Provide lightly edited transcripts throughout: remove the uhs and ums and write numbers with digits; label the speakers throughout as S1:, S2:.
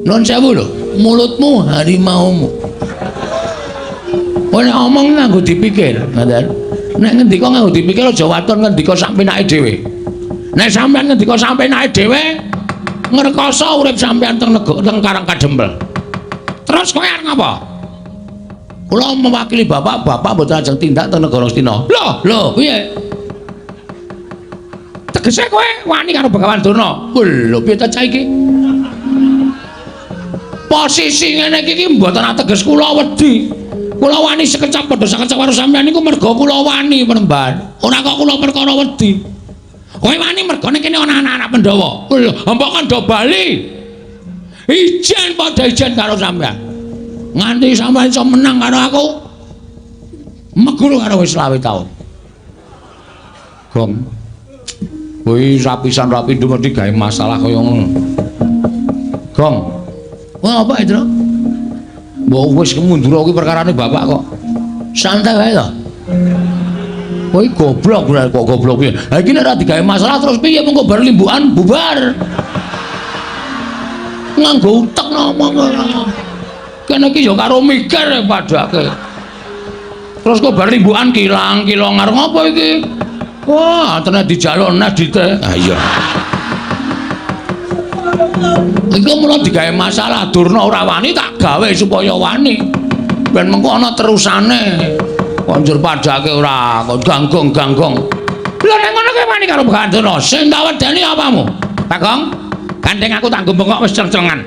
S1: Nun sewu lho, mulutmu harimaumu. Kowe nek omong nganggo dipikir, ngoten. Nek ngendika nganggo dipikir aja waton ngendika sak penake dhewe. Nek sampean ngendika sak penake dhewe, ngrekoso urip sampean teng teng Karang Kadempel. Terus kowe arep ngapa? Kula mewakili bapak, bapak mboten ajeng tindak teng negara Astina. Lho, lho, piye? Tegese kowe wani karo Begawan Durna. Lho, piye ta cah iki? Posisi ngene iki mboten ateges kula wedi. Kula wani sekecap padha sekecap karo sampean niku merga kula wani Penemban. Ora kok kula perkara wedi. Kowe wani merga ning kene ana anak-anak Pandhawa. Lho, mbok kon do bali. Ijen padha ijen karo sampean. Nganti sampean iso menang karo aku. Meguru karo wis 25 taun. Gong. Kuwi rapisan rapindo mesti gawe masalah kaya ngono. Gong. Wah, apa itu? Mbok wis mundur kuwi perkarane bapak kok. Santai wae to. Kowe goblok kok goblok piye? Ha iki nek ora digawe masalah terus piye mengko bar limbukan bubar. Nganggo utek ngomong ngono. Kene iki ya karo mikir padake. Terus kok bar limbukan kilang-kilong arep ngopo iki? Wah, tenan dijaluk nes dite. Ha iya. Iku mula digawe masalah Durna ora wani tak gawe supaya wani. Ben mengko ana terusane. Konjur padake ora kok ganggong-ganggong. Lha nek ngono kowe wani karo Begawan Durna, sing tak wedeni apamu? Bagong, gandeng aku tak nggo bengok wis ceng-cengan.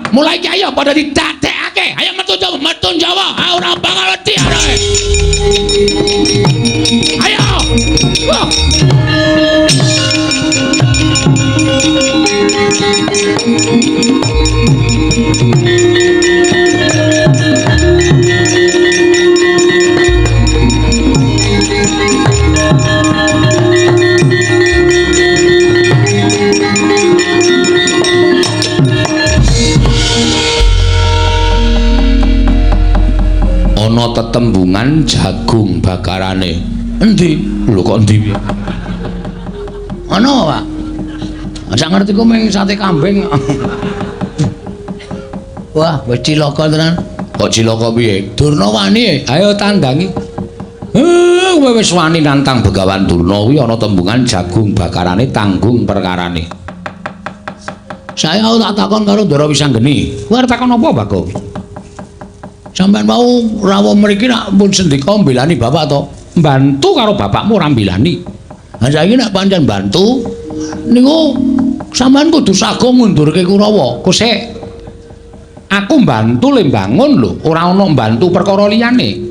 S1: Mulai iki ayo padha didadekake. Ayo metu Jawa, metu Jawa. Ah ora bakal wedi arek. Ayo. Wah. Ana tetembungan jagung bakarane. Endi? Lho kok endi piye? Ana, Pak. Sak ngertiku mung sate kambing. Wah, wis cilaka tenan. Kok cilaka piye? Durna wani. Ayo tandangi. Kowe wis wani nantang Begawan Durna kuwi ana tembungan jagung bakarane tanggung perkarane. Saya tak takon karo Ndara Wisanggeni. Kowe arep takon apa, Bagong? Sampeyan mau rawuh mriki nak pun sendika mbelani bapak to? Mbantu karo bapakmu ora mbelani. Ha saiki nek pancen bantu niku sampeyan kudu sago ngundurke Kurawa. Kosek. Aku mbantu le mbangun lho, ora ana mbantu perkara liyane.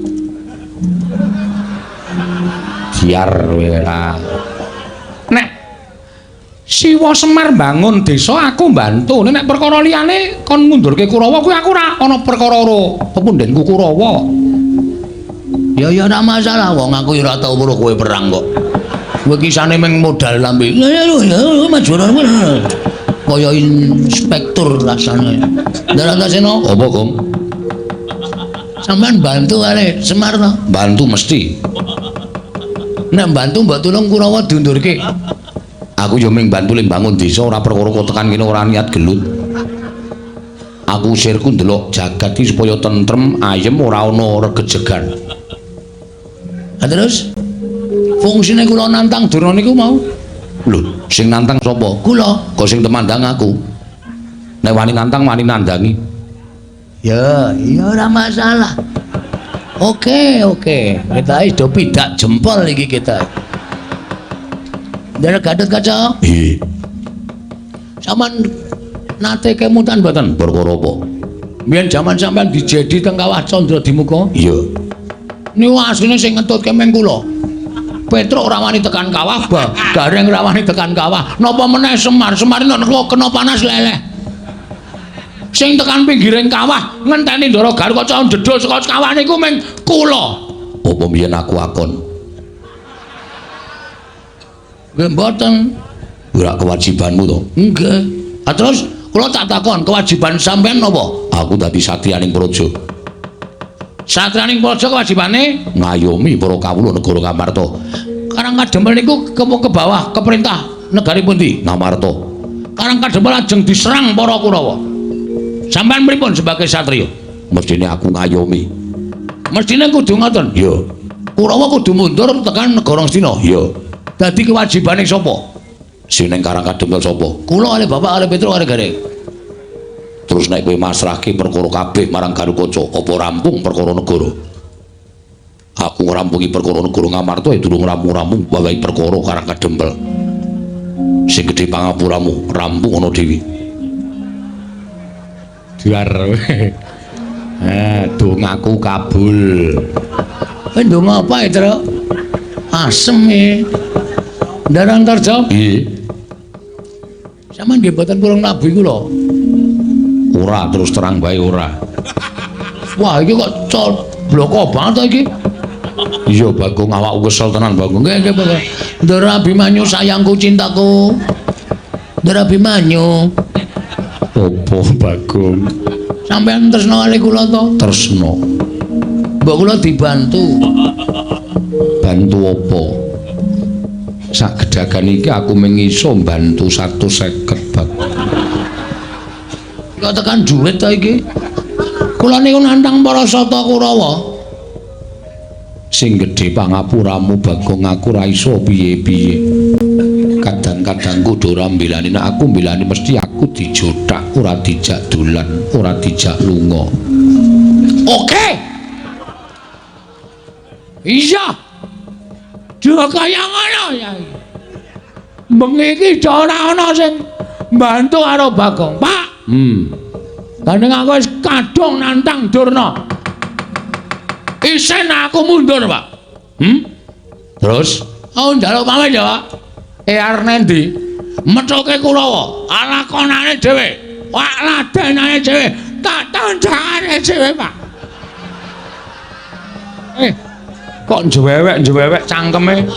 S1: Biar kowe ora. Nek Siwa Semar mbangun desa aku mbantu. Nek perkara liyane kon ngundurke Kurawa kuwi aku ora ana perkara karo pepundhenku Kurawa. Ya ya ora masalah wong aku ya ora tau weruh kowe perang kok. Kowe kisane mung modal lambe. Ya ya maju. Kaya inspektur rasane. Ndarantasena apa, Gong? Sampeyan bantu kali Semar to? Bantu mesti. Nek bantu mbok tulung Kurawa diundurke. Aku yo mung bantu le mbangun desa ora perkara kok tekan kene ora niat gelut. Aku sirku ndelok jagat iki supaya tentrem, ayem ora ana regejegan. Ha terus fungsine kula nantang Durna niku mau. Lho, sing nantang sapa? Kula. Kok sing temandang aku. Nek wani nantang wani nandangi. Ya, ya ora masalah. Oke, oke. Kita wis do pidak jempol iki kita. Ndara Gatot Kaca. Nggih. Sampeyan nate kemutan mboten? Perkara apa? Mbiyen jaman sampeyan dijedi teng Kawah Candra Dimuka? Iya. Niku asline sing ngetutke meng kula. Petruk ora wani tekan kawah, Gareng ora wani tekan kawah. Napa meneh Semar? Semar nek kena panas leleh. Sing tekan pinggiring kawah ngenteni Ndara Garukaca ndedul saka kawah niku meng kula. Apa mbiyen aku akon? Nggih mboten. Ora kewajibanmu to? Nggih. Ha terus kula tak takon, kewajiban sampean napa? Aku dadi satriyaning praja. Satriyaning praja kewajibane ngayomi para kawula negara Ngamarta. Karang Kadempel niku ke bawah ke perintah negari pundi? Ngamarta. Karang Kadempel lajeng diserang para Kurawa. Sampeyan pripun sebagai satriya? Mestine aku ngayomi. Mestine kudu ngoten. Iya. Kurawa kudu mundur tekan negara Ngastina. Iya. Dadi kewajibane sapa? Sing ning Karang Kadempel sapa? Kula kalih bapak kalih Petro kalih Gareng. Terus nek kowe masrahke perkara kabeh marang Garukaca, apa rampung perkara negara? Aku ngrampungi perkara negara Ngamarta ya durung rampung-rampung bawahi perkara Karang Kadempel. Sing gedhe pangapuramu rampung ana dhewe. Duar. Dongaku kabul. Kowe ndonga apa ya, Tru? Asem e. Ndara Antarja? Nggih. Sampeyan nggih mboten purung nabuhi kula. Ora, terus terang bae ora. Wah, iki kok bloko banget to iki. Iya, Bagong, awakku kesel tenan, Bagong. Nggih, nggih, Bagong. Ndara Abimanyu sayangku cintaku. Ndara Abimanyu. Opo, Bagong? Sampeyan tresna kali kula to? Tresna. Mbok kula dibantu. Bantu apa? Sak gedagan iki aku mung iso mbantu 150, Bagong. Kok tekan duit to iki? Kula niku nantang para sata Kurawa. Sing gedhe pangapuramu Bagong, aku ora iso piye-piye. Kadang-kadang kudu ora mbelani, nek aku mbelani mesti aku dijothak, ora dijak dolan, ora dijak lunga. Oke. Iya. Duh kaya ngono ya. Bengi iki ora ana sing mbantu karo Bagong, Pak. Gandeng aku wis kadung nantang Durna. Isen aku mundur, Pak. Terus? Aku njaluk pamit ya, Pak. Arep nendi? Methuke Kurawa, lakonane dhewe. Wak ladenane dhewe, tak tandangane dhewe, Pak. Kok njewewek-njewewek cangkeme?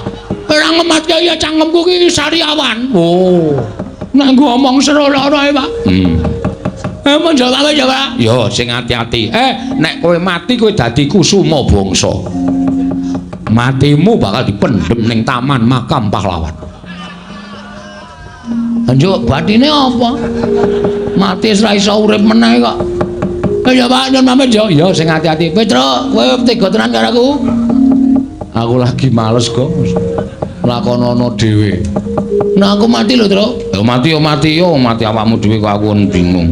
S1: Ora ngematke ya cangkemku ki sariawan. Oh. Nek nggo omong seru lara ae, Pak. Mun jawab ya, Pak. Yo sing ati-ati. Nek kowe mati kowe dadi kusuma bangsa. Matimu bakal dipendhem ning taman makam pahlawan. Njuk batine apa? Mati wis ra iso urip meneh kok. Ya Pak, nyun pamit yo. Yo sing ati-ati. Petro, kowe tega tenan karo aku. Aku lagi males kok. Lakonono dhewe. Nah aku mati lho, Tru. Ya mati yo mati yo, mati awakmu dhewe kok aku bingung.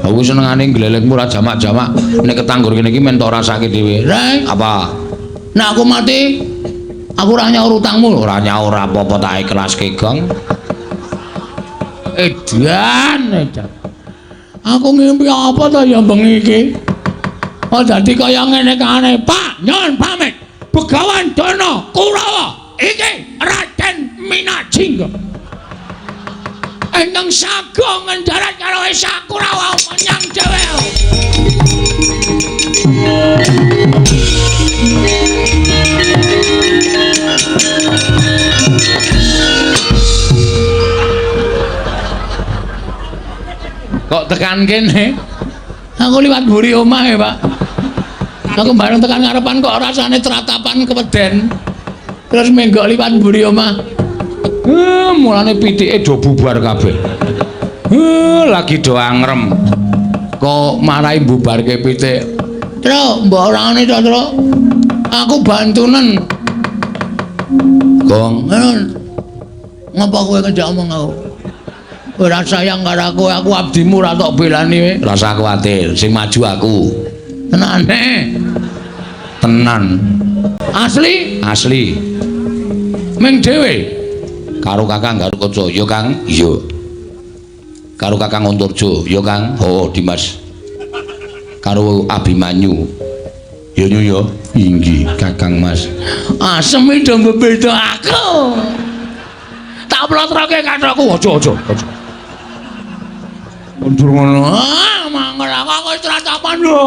S1: Aku senengane glelengmu ora jamak-jamak. Nek ketanggur kene iki men tok rasake dhewe. Reng, apa? Nek aku mati, aku ora nyaur utangmu. Ora nyaur apa-apa tak ikhlaske, Gong. Edan, edan. Aku ngimpi apa to ya bengi iki? Oh dadi kaya ngene kane, Pak, nyun pamit. Begawan Durna Kurawa iki Raden Minajingga. Ingkang sago ngendarat karo Esa Kurawa menyang dhewe. Kok tekan kene? Aku liwat mburi omah ya, Pak. Aku bareng tekan ngarepan kok rasane tratapan keweden. Terus menggok liwat mburi omah. Mulane pitike do bubar kabeh. Lagi do angrem. Kok marai bubarke pitik. Tru, mbok ora ngene to, Tru. Aku bantunen. Gong, ngapa kowe ngejak omong aku? Ora sayang karo aku, aku abdimu ora tok belani kowe. Rasa kuwatir, sing maju aku. Tenane. Tenan. Asli? Asli. Ming dhewe. Karo Kakang Garukaca, ya Kang? Iya. Karo Kakang Antarja, ya Kang? Oh, Dimas. Karo Abimanyu. Ya nyu ya. Inggih, Kakang Mas. Asem do mbebeda aku. Tak plotroke kathokku, aja aja aja. Mundur ngono. Ah, mangkel aku wis tratapan lho.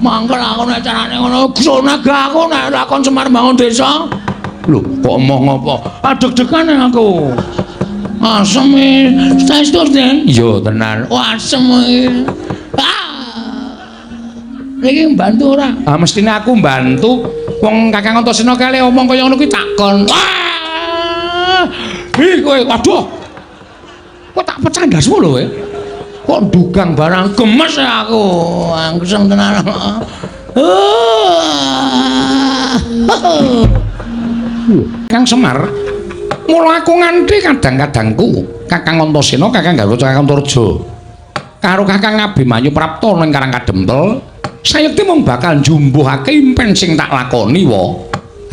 S1: Mangkel aku nek carane ngono, sonaga aku nek lakon Semar bangun desa. Lho, kok emoh ngopo? Adeg-degan aku. Asem e. Saestu, Den? Iya, tenan. Oh, asem e. Ah. Iki mbantu ora? Ah, mestine aku mbantu. Wong Kakang Antasena kale omong kaya ngono kuwi takon. Wah! Ih, kowe waduh. Kok tak pecah ndasmu lho kowe. Kok dugang barang gemes aku. Angseng tenan. Kang Semar, mula aku nganti kadang-kadangku Kakang Antasena, Kakang Garuda, Kakang Antarja karo Kakang Abimanyu Prapta ning Karang Kadempel, sayekti mung bakal njumbuhake impen sing tak lakoni wa.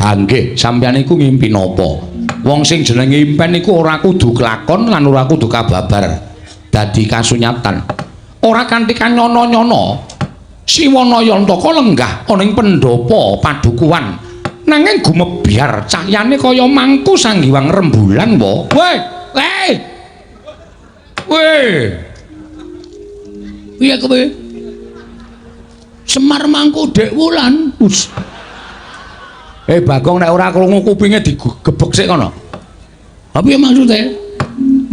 S1: Ha nggih, sampeyan iku ngimpi napa? Wong sing jenenge impen iku ora kudu kelakon lan ora kudu kababar dadi kasunyatan. Ora kanthi kanyono-nyono Siwana Yantaka lenggah ana ing pendhapa padukuhan. Nanging gumebyar cahyane kaya mangku sanggiwang rembulan wa. Weh, weh. Weh. Piye kowe? Semar mangku Dek Wulan. Us. Bagong nek ora krungu kupinge digebek sik kono. Ha piye maksude?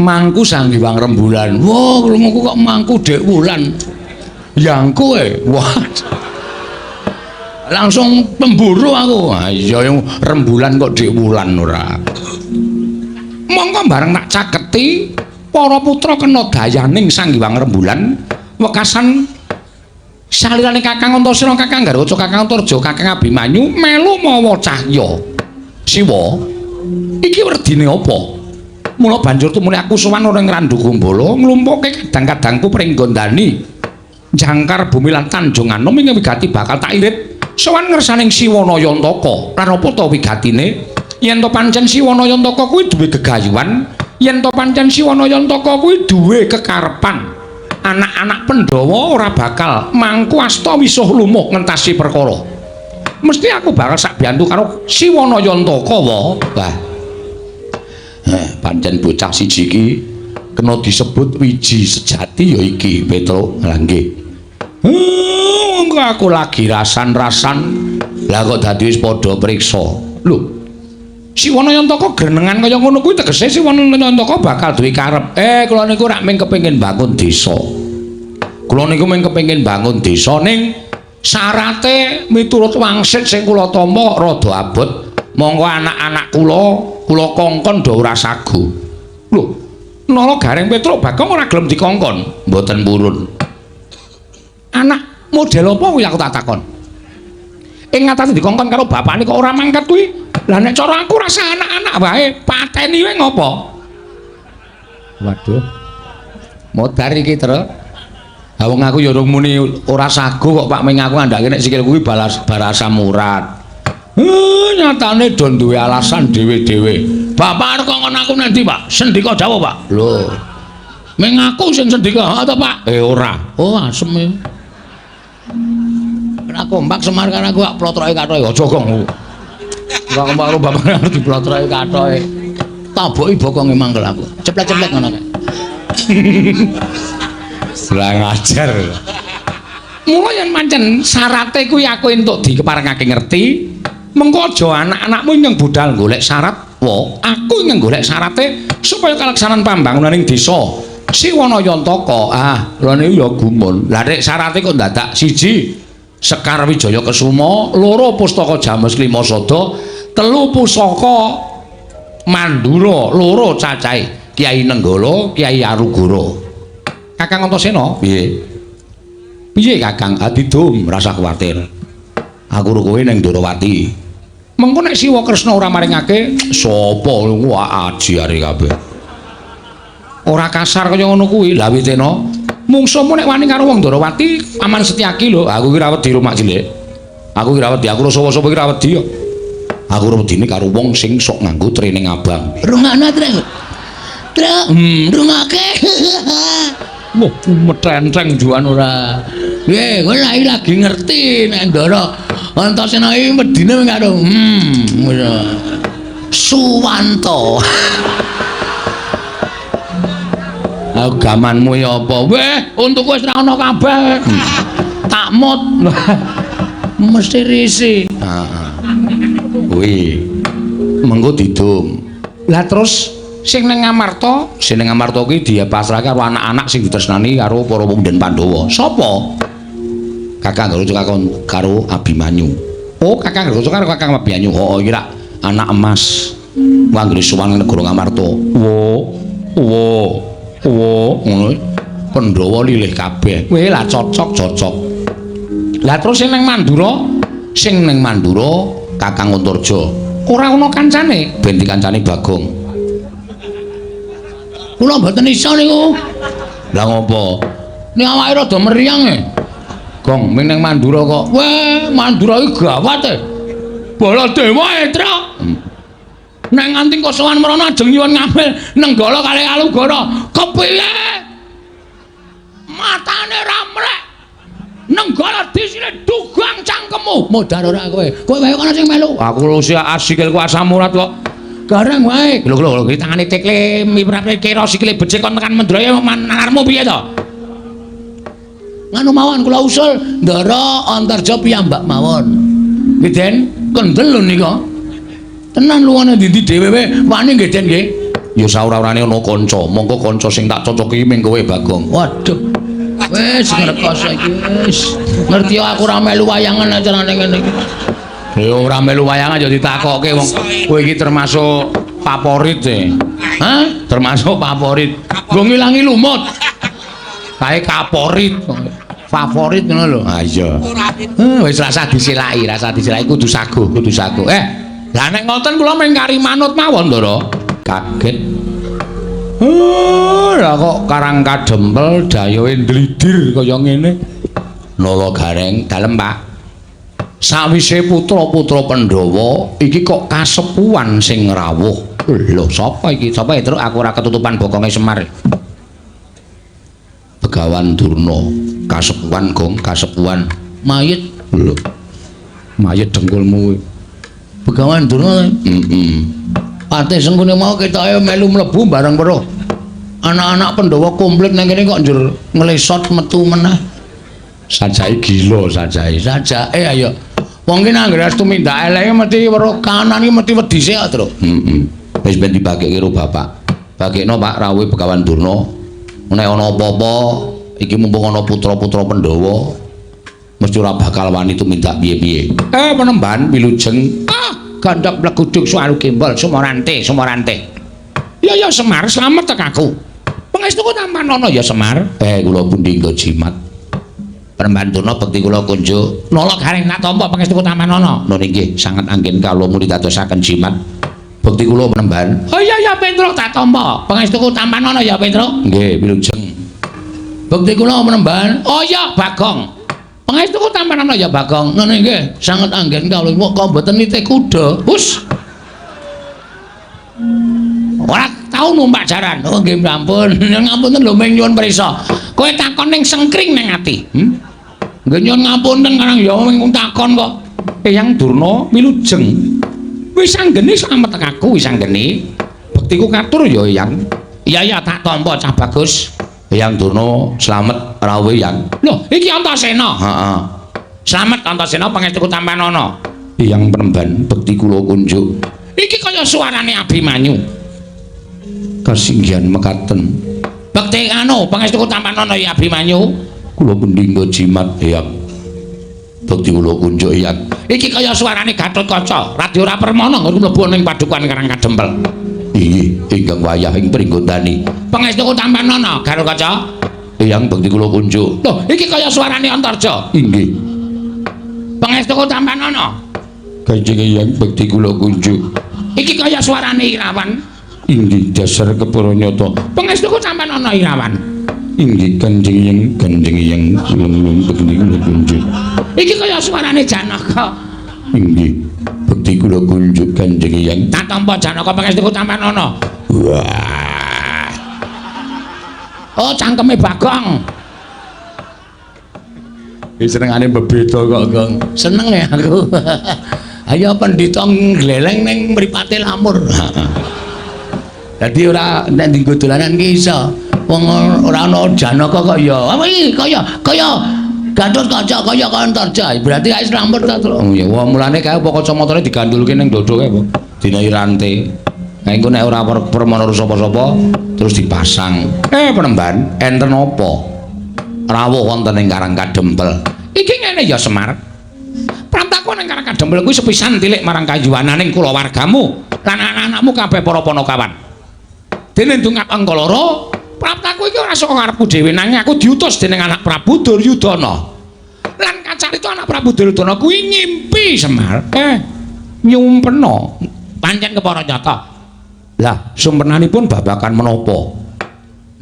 S1: Mangku sanggiwang rembulan. Wah, krunguku kok mangku Dek Wulan. Yangku e. Wah. Langsung pemburu aku. Ha iya yang rembulan kok Dek Wulan ora. Mongko bareng tak caketi para putra kena dayaning Sang Hyang Rembulan wekasan salirane Kakang Antasena, Kakang Garuda, Kakang Antarja, Kakang Abimanyu melu mawa cahya. Siwa, iki werdine apa? Mula banjur tumuli aku sowan ora ing Randu Kumbala nglumpukke kadang-kadangku pringgondani jangkar bumi lan Tanjung Anom ing wigati bakal tak irit sowan ngersaning Siwana Yantaka. Lan apa ta wigatine? Yen to pancen Siwana Yantaka kuwi duwe gegayuhan, yen to pancen Siwana Yantaka kuwi duwe kekarepan, anak-anak Pandhawa ora bakal mangku asta wisuh lumuh ngentasi perkara. Mesti aku bakal sak biyantu karo Siwana Yantaka wa. Wah. Pancen bocah siji iki kena disebut wiji sejati ya iki, Petruk. Lah nggih. Monggo aku lagi rasan-rasan. Lah kok dadi wis padha priksa. Lho. Siwana Yantaka grenengan kaya ngono kuwi tegese Siwana Yantaka bakal duwe karep. Kula niku rak mung kepengin bangun desa. Kula niku mung kepengin bangun desa ning syarate miturut wangsit sing kula tampa rada abot. Monggo anak-anak kula kula kongkon do ora sagu. Lho, nala Gareng Petruk Bagong ora gelem dikongkon, mboten purun. Anak model apa kuwi aku tak takon. Ing ngatasé dikongkon karo bapakne kok ora mangkat kuwi. Lah nek cara aku rasa anak-anak wae pateni wae ngopo? Waduh. Modar iki, Tru. Ha wong aku ya urung muni ora sagu kok Pak, ming aku ngandhake nek sikil kuwi balas barasa murat. Nyatane do duwe alasan dhewe-dhewe. Bapak arep kongkon aku nanti, Pak? Sendika dawuh, Pak. Lho. Ming aku sing sendika, ha ta, Pak? Ora. Oh, asem e. Ora kompak Semar karo aku kok plotroke kathoke. Aja gong. Ora kompak karo bapak arep diplotroke kathoke. Taboki bokonge mangkel aku. Ceplek-ceplek ngono kae. Lah ngajar. Mula yen pancen syarate kuwi aku entuk dikeparengake ngerti, mengko aja anak-anakmu ingkang budal golek syarat, wa aku ingkang golek syarate supaya kalaksanan pambangunan ing desa Siwana Yantaka. Ah, lha niku ya gumun. Lah nek syarate kok dadak siji Sekar Wijaya Kesuma, loro Pustaka James Lima Sada, telu Pusaka Mandura, loro cacahe Kyai Nenggala, Kyai Arugara. Kakang Antasena, piye? Piye Kakang? Adidum, rasa kuwatir. Aku ro kowe ning Ndorowati. Mengko nek Siwa Kresna ora maringake, sapa wah aji are kabeh. Ora kasar kaya ngono kuwi. Lah witena, mungsuhmu nek wani karo wong Ndorowati, Paman Setyaki lho. Aku ki ora wedi rumak cilik. Aku ki ora wedi, aku sapa-sapa ki ora wedi kok. Aku ora wedine karo wong sing sok nganggo training abang.
S2: Rungokno, Truk. Truk, rungokake.
S1: Wah, metenteng juan ora.
S2: Nggih, kowe lagi ngerti nek Ndara Antasena iki wedine karo Suwanto.
S1: Aku gamanmu ya apa? Weh, untukku wis ora ana kabeh. Tak mut.
S2: Mesti risi.
S1: Heeh. Kuwi mengko didum. Lah terus sing ning Ngamarta, sing ning Ngamarta kuwi dipasrahke karo anak-anak sing ditresnani karo para punden Pandhawa. Sapa? Kakang Garuda kakon karo Abimanyu. Oh, Kakang Garuda karo Kakang Abimanyu. Heeh, iki rak anak emas. Wanggre sowan negara Ngamarta. Wo, wo. Wo, ngono. Pandhawa lilih kabeh. Kowe lah cocok-cocok. Lah terus sing nang Mandura, sing nang Mandura Kakang Antarja. Ora ana kancane, ben dikancani Bagong. Kula mboten iso niku. Lah ngopo? Nek awake rada meriang e. Gong, ming nang Mandura kok. Weh, Mandura iki gawat e. Baladewa e, Truk. Nek nganti kosowan mrono ajeng nyuwun ngambil Nenggala kalih Alugoro. Kepiye? Matane ra mlek. Nenggala disine dugang cangkemmu. Modar ora kowe. Kowe wae kono sing melu. Aku usia sikilku asam urat kok. Gareng wae. Lho lho lho tangane tekle miprate kira sikile becik kon tekan Mendraya nalarmu piye to?
S2: Nganu mawon kula usul Ndara Antarja piyambak mawon.
S1: Nggih Den, kendel lho nika. Tenan luwane ndi-ndi dhewe wae wani nggih Den nggih. Ya saura-urane ana kanca, monggo kanca sing tak cocoki ming kowe Bagong.
S2: Waduh. Wis ngrekoso iki wis. Ngerti aku ora melu wayangan acarane ngene iki.
S1: Ya ora melu wayangan ya ditakokke wong kowe iki termasuk favorit e. Hah? Termasuk favorit. Nggo ngilangi lumut. Kae kaporit. Favorit ngono lho. Ha iya. Wis rasa disilaki, rasa disilaki kudu saguh, kudu saguh. Lah nek ngoten kula mung kari manut mawon, Ndara. Kaget. Lah kok Karang Kadempel dayohe ndlidir kaya ngene. Nala Gareng, dalem Pak. Sawise putra-putra Pandhawa iki kok kasepuhan sing rawuh. Lho, sapa iki? Sapa ya, Truk? Aku ora ketutupan bokonge Semar. Begawan Durna, kasepuhan Gong, kasepuhan.
S2: Mayit.
S1: Lho. Mayit dengkulmu kuwi.
S2: Begawan Durna.
S1: Heeh.
S2: Patih Sengkuni mau ketoke melu mlebu bareng weruh. Anak-anak Pandhawa komplit nang kene kok njur nglesot metu meneh.
S1: Sajae gila sajae.
S2: Sajake ayo. Wong ki nang anggere tumindak eleke mesti weruh kanan iki mesti wedi sik kok, Truk.
S1: Heeh. Wis ben dibagekke karo bapak. Bagekno Pak rawuhe Begawan Durna. Nek ana apa-apa iki mumpung ana putra-putra Pandhawa mesti ora bakal wani tumindak piye-piye. Penemban wilujeng. Ah, gandhak mleguduk suaru gembol sumorante, sumorante. Ya ya Semar, slamet tek aku. Pangestuku tampan ana ya Semar. Kula pundi nggo jimat. Penemban Durna bekti kula kunjuk. Nala Gareng tak tampa pangestuku tampan ana. Nun inggih sanget anggen kawula muni dadosaken jimat. Bekti kula penemban. Oh iya ya Petruk tak tampa. Pangestuku tampan ana ya Petruk. Nggih, wilujeng.
S2: Bekti kula penemban.
S1: Oh iya Bagong. Pangestuku tampan ana ya Bagong.
S2: Nun inggih sanget anggen kawula kok mboten nitih kuda.
S1: Hus. Ora tau numpak jaran. Oh nggih ampun. Ngapunten lho ming nyuwun prisa. Kowe takon ning sengkring ning ati. Nggih nyuwun ngapunten karang ya ming takon kok. Eyang Durna wilujeng. Wis anggene slamet aku wis anggene. Bektiku katur ya Eyang. Iya ya tak tampa cah bagus. Eyang Durna slamet rawuh Eyang. Lho iki Antasena. Heeh. Slamet Antasena pangestuku tampanana. Eyang Penemban bekti kula kunjuk. Iki kaya suarane Abimanyu. Kasinggihan mekaten. Bekti anu pangestuku tampanana ya Abimanyu. Kula pundi nggo jimat Eyang. Bekti kula kunjuk Eyang. Iki kaya suarane Gatotkaca, Radya ora permana nggon mlebu ning padukuhan Karang Kadempel. Inggih, ingkang wayah ing pringgondani. Pangestuku tampanana Gatotkaca. Eyang bekti kula kunjuk. Lho, iki kaya suarane Antarja. Inggih. Pangestuku tampanana. Kanjeng Eyang bekti kula kunjuk. Iki kaya suarane Irawan. Inggih, dasar kepara nyata. Pangestuku tampanana Irawan. Inggih, Kanjeng Eyang, Kanjeng Eyang kula bekti kula kunjuk. Iki kaya suarane Janaka. Inggih, bekti kula kunjuk Kanjeng Eyang. Tak tampa Janaka pangestuku tampanana. Wah. Oh, cangkeme Bagong.
S2: Iki senengane bebeda kok, Gong. Seneng ya aku. Ayo pendhita ngleleng ning mripate lamur. Dadi ora nek dienggo dolanan ki iso. Wong ora ana Janaka kok ya. Apa iki kaya kaya Gatotkaca kaya Antarja. Berarti wis lamur ta, Truk.
S1: Oh ya, wah mulane kae apa kacamatane digandulke ning dodo kae apa? Dinahi rante. Nah engko nek ora permana sapa-sapa terus dipasang. Penemban, enten apa? Rawuh wonten ing Karang Kadempel. Iki ngene ya Semar. Prantaku ning Karang Kadempel kuwi sepisan tilik marang kayuwananing kulawargamu lan anak-anakmu kabeh para panakawan. Dene ndungap angka loro, Praptaku iki ora saka karepku dhewe nanging aku diutus dening anak Prabu Duryudana. Lan kacarita anak Prabu Duryudana kuwi ngimpi Semar. Nyumpena. Pancen kepara nyata. Lah, sumpenanipun babagan menapa?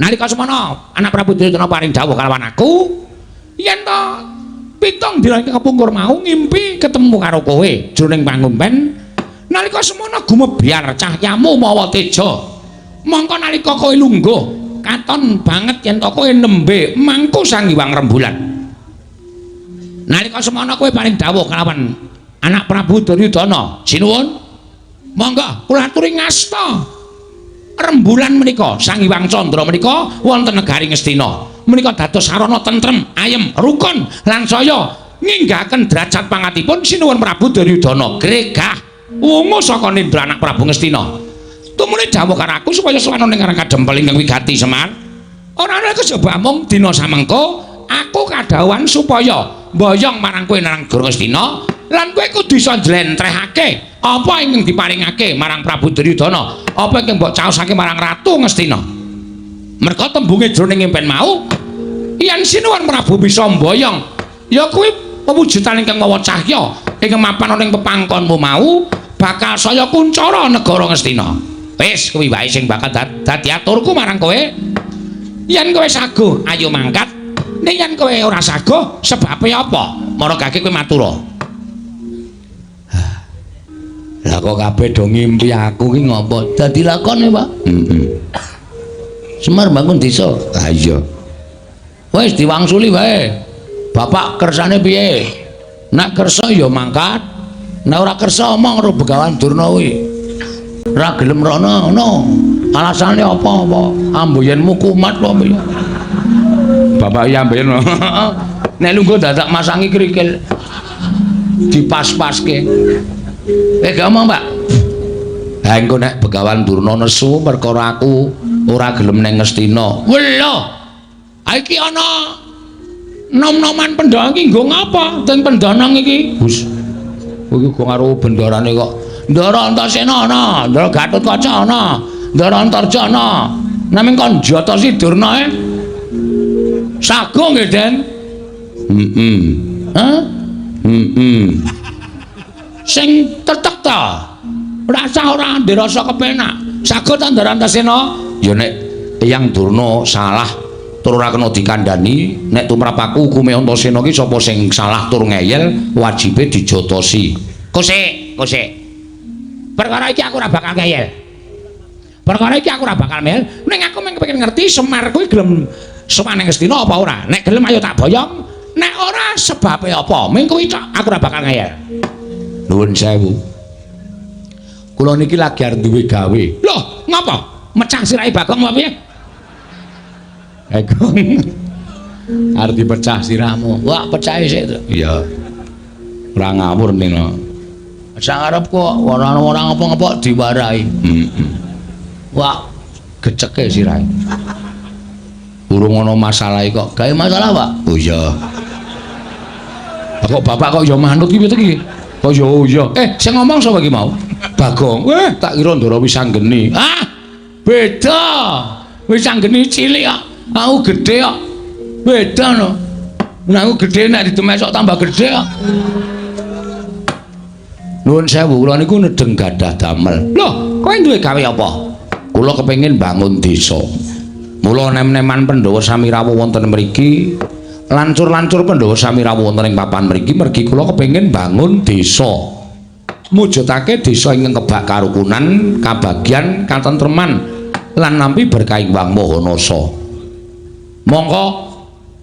S1: Nalika semana anak Prabu Duryudana paring dawuh kalawan aku, yen to pitung dina iki kepungkur mau ngimpi ketemu karo kowe jroning pangumpen. Nalika semana gumebyar cahyamu mawa teja. Mongko nalika kowe lungguh katon banget yen to kowe nembe mangku Sang Hyang Rembulan. Nalika semana kowe paring dawuh kalawan anak Prabu Duryudana, sinuwun monggo kula aturi ngasta rembulan menika Sang Hyang Candra menika wonten negari Ngastina. Menika dados sarana tentrem, ayem, rukun lan saya nginggahaken derajat pangatipun sinuwun Prabu Duryudana gregah wungu saka nindra anak Prabu Ngastina. Tumune dawuh karo aku supaya sowan ning Kadempel ingkang wigati Semar. Ora ana kejaba mung dina samengko aku kadhawuhan supaya mboyong marang kowe nang negara Ngastina lan kowe kudu iso njlentrehake apa ingkang diparingake marang Prabu Duryudana, apa ingkang mbok caosake marang Ratu Ngastina. Merga tembunge jroning impen mau yen sinuwun Prabu bisa mboyong ya kuwi pewujudan ingkang mawa cahya ingkang mapan ana ing pepangkonmu mau bakal saya kuncara negara Ngastina. Wis kuwi wae sing bakal dadi aturku marang kowe. Yen kowe saguh ayo mangkat, ning yen kowe ora saguh sebabe apa? Maragake kowe matura.
S2: Lah kok kabeh do ngimpi aku ki ngopo? Dadi lakone, Pak.
S1: Heeh.
S2: Semar bangun desa.
S1: Ha iya.
S2: Wis diwangsuli wae. Bapak kersane piye? Nek kersa ya mangkat. Nek ora kersa omong karo Begawan Durna kuwi. Ora gelem rono ngono. Alasane apa-apa? Amboyenmu kumat apa piye?
S1: Bapak iya amboyen.
S2: Nek lungguh dadak masangi krikil. Dipas-paske. Gak omong, Pak.
S1: Ha engko nek Begawan Durna nesu perkara aku ora gelem ning Ngastina. Welo. Ha iki ana nom-noman Pandhawa iki nggo ngapa? Teng Pendanang iki.
S2: Gus. Kowe iki karo bendarane kok. Ndara Antasena ana, Ndara Gatotkaca ana, Ndara Antarja ana. Naming kon Jatasi Durna e. Sago nggih, Den.
S1: Heeh.
S2: Hah?
S1: Heeh.
S2: Sing tetek ta. Rasa ora ndirasa kepenak. Sago ta Ndara Antasena?
S1: Ya nek Eyang Durna salah tur ora kena dikandhani, nek tumrap aku hukume Antasena ki sapa sing salah tur ngeyel wajibe dijotosi.
S2: Kosek, kosek. Perkara iki aku ora bakal ngeyel. Perkara iki aku ora bakal ngeyel, ning aku mung kepengin ngerti Semar kuwi gelem sowan ning Ngastina apa ora. Nek gelem ayo tak boyong, nek ora sebabe apa? Ming kuwi tok aku ora bakal ngeyel.
S1: Nuwun sewu. Kula niki lagi arep duwe gawe.
S2: Loh, ngapa? Mecah sirahe Bagong apa piye?
S1: Bagong. Arep dipecah sirahmu.
S2: Wah, pecahe sik to.
S1: Iya. Ora ngawur nino.
S2: Sak arep kok ora ora ngapa-ngapa diwarahi.
S1: Heeh.
S2: Wah, geceke sirahe.
S1: Urung ana masalah kok.
S2: Gawe masalah, Pak?
S1: Oh iya. Kok bapak kok ya manut ki piye iki? Kok ya oh iya. Sing ngomong sapa iki mau? Bagong. Tak kira Ndara Wisanggeni.
S2: Ah, beda. Wisanggeni cilik kok. Aku gedhe kok. Beda no. Nek aku gedhe nek didemesok tambah gedhe kok.
S1: Nuwun sewu, kula niku nedeng gadah damel.
S2: Loh, kowe duwe gawe apa?
S1: Kula kepengin bangun desa. Mula nem-neman Pandhawa sami rawuh wonten mriki, lancur-lancur Pandhawa sami rawuh wonten ing papan mriki mergi kula kepengin bangun desa. Mujudake desa ingkang kebak karukunan, kabagyan, katentreman lan nampi berkah Hyang Maha Nasa. Mongko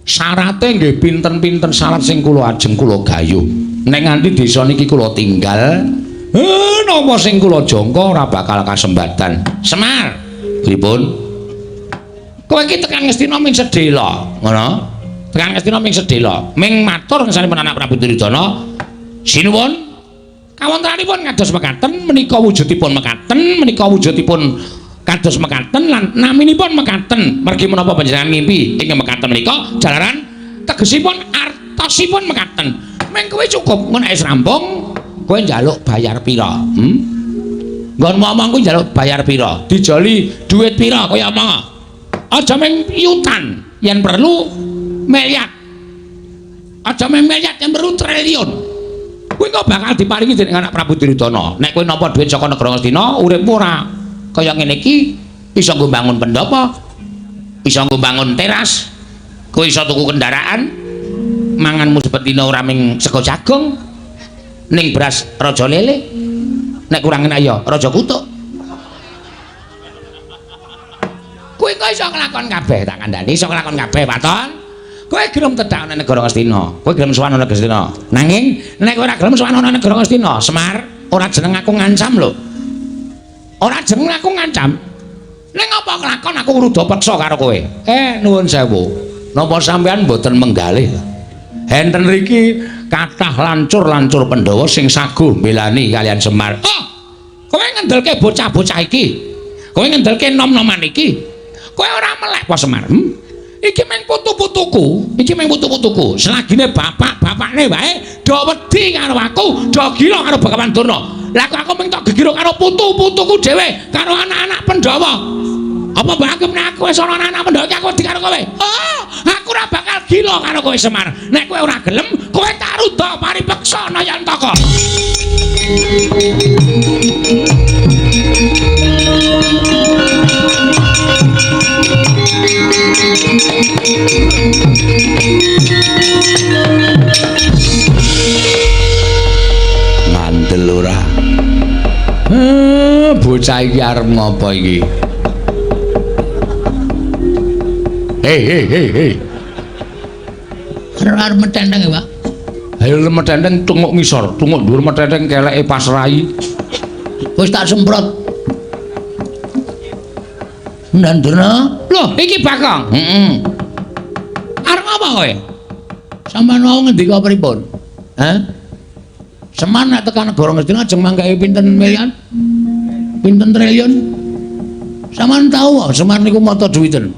S1: syarate nggih pinten-pinten syarat sing kula ajeng kula gayuh. Nek nganti desa niki kula tinggal, napa sing kula jangka ora bakal kasembatan.
S2: Semar,
S1: pripun?
S2: Kowe iki tekan Ngastina ming sedhela, ngono? Tekan Ngastina ming sedhela, ming matur ngersanipun anak Prabu Duryudana. Sinuwun, kawontenanipun kados mekaten menika wujudipun mekaten, menika wujudipun kados mekaten lan naminipun mekaten. Mergi menapa panjenengan ngimpi ing mekaten menika jalaran tegesipun artosipun mekaten. Ming kowe cukup ngono wis rampung, kowe njaluk bayar pira? Nggon ngomong kuwi njaluk bayar pira? Dijoli dhuwit pira kowe omong?
S1: Aja mung yutan, yen perlu miliar. Aja mung miliar, yen perlu triliun. Kowe kok bakal diparingi dening anak Prabu Duryudana. Nek kowe nampa dhuwit saka negara Ngastina, uripmu ora kaya ngene iki, iso nggo bangun pendhapa, iso nggo bangun teras, kowe iso tuku kendaraan, manganmu sepetina ora mung sego jagung, ning beras raja lele, nek kurang enak ya raja kutuk. Kowe kok iso nglakon kabeh, tak kandhani iso nglakon kabeh, Waton. Kowe gelem tedak nang negara Ngastina, kowe gelem sowan nang Ngastina. Nanging nek kowe ora gelem sowan nang negara Ngastina, Semar, ora jeneng aku ngancam lho. Ora jeneng aku ngancam. Ning apa kelakon aku ngruda peksa karo kowe? Nuwun sewu. Napa sampean mboten menggalih? Enten riki kathah lancur-lancur Pandhawa sing saguh mbelani kalian Semar. Oh, kowe ngendelke bocah-bocah iki. Kowe ngendelke nom-noman iki. Kowe ora melek apa Semar? Iki mung putu-putuku, iki mung putu-putuku. Selagine bapak-bapakne wae do wedi karo aku, do gila karo Bagawan Durna. Lah kok aku mung tok gegiro karo putu-putuku dhewe, karo anak-anak Pandhawa. Apa mbok anggap nek aku wis ana anak-anak Pandhawa iki aku wedi karo kowe? Oh, aku ora bakal gila karo kowe Semar. Nek kowe ora gelem, kowe tak rudha paripeksa Nayantaka. Ngandel ora? Bocah iki arep ngopo iki? Hei hei hei hei. Arep metenteng ya, Pak? Ayo metenteng tunguk ngisor, tunguk dhuwur metenteng keleke pas rai. Wis tak semprot. Ndandurna. Loh, iki Bagong. Heeh. Arep ngapa kowe? Sampeyan wau ngendika pripun? Hah? Semar nek tekan negara Ngastina ajeng manggahe pinten miliar? Pinten triliun? Sampeyan tau Semar niku mata duwiten.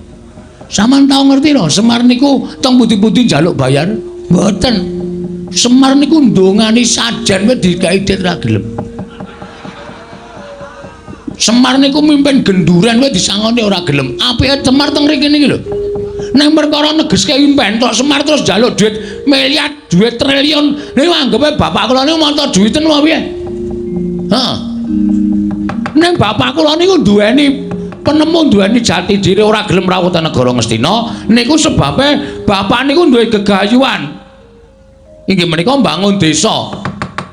S1: Sampeyan tau ngerti lho, Semar niku teng pundi-pundi njaluk bayar? Mboten. Semar niku ndongani sajen wis digawe dit ra gelem. Semar niku mimpin genduren wis disangoni ora gelem. Apike Semar teng mriki niki lho. Nek perkara negeske impen tok Semar terus njaluk duit miliar, duit triliun. Niku anggepe bapak kula niku mata duwiten apa piye? Heeh. Ning bapak kula niku duweni penemu, duweni jati diri ora gelem rawuh teng negara Ngastina. Niku sebabe bapak niku duwe gegayuhan. Inggih menika mbangun desa.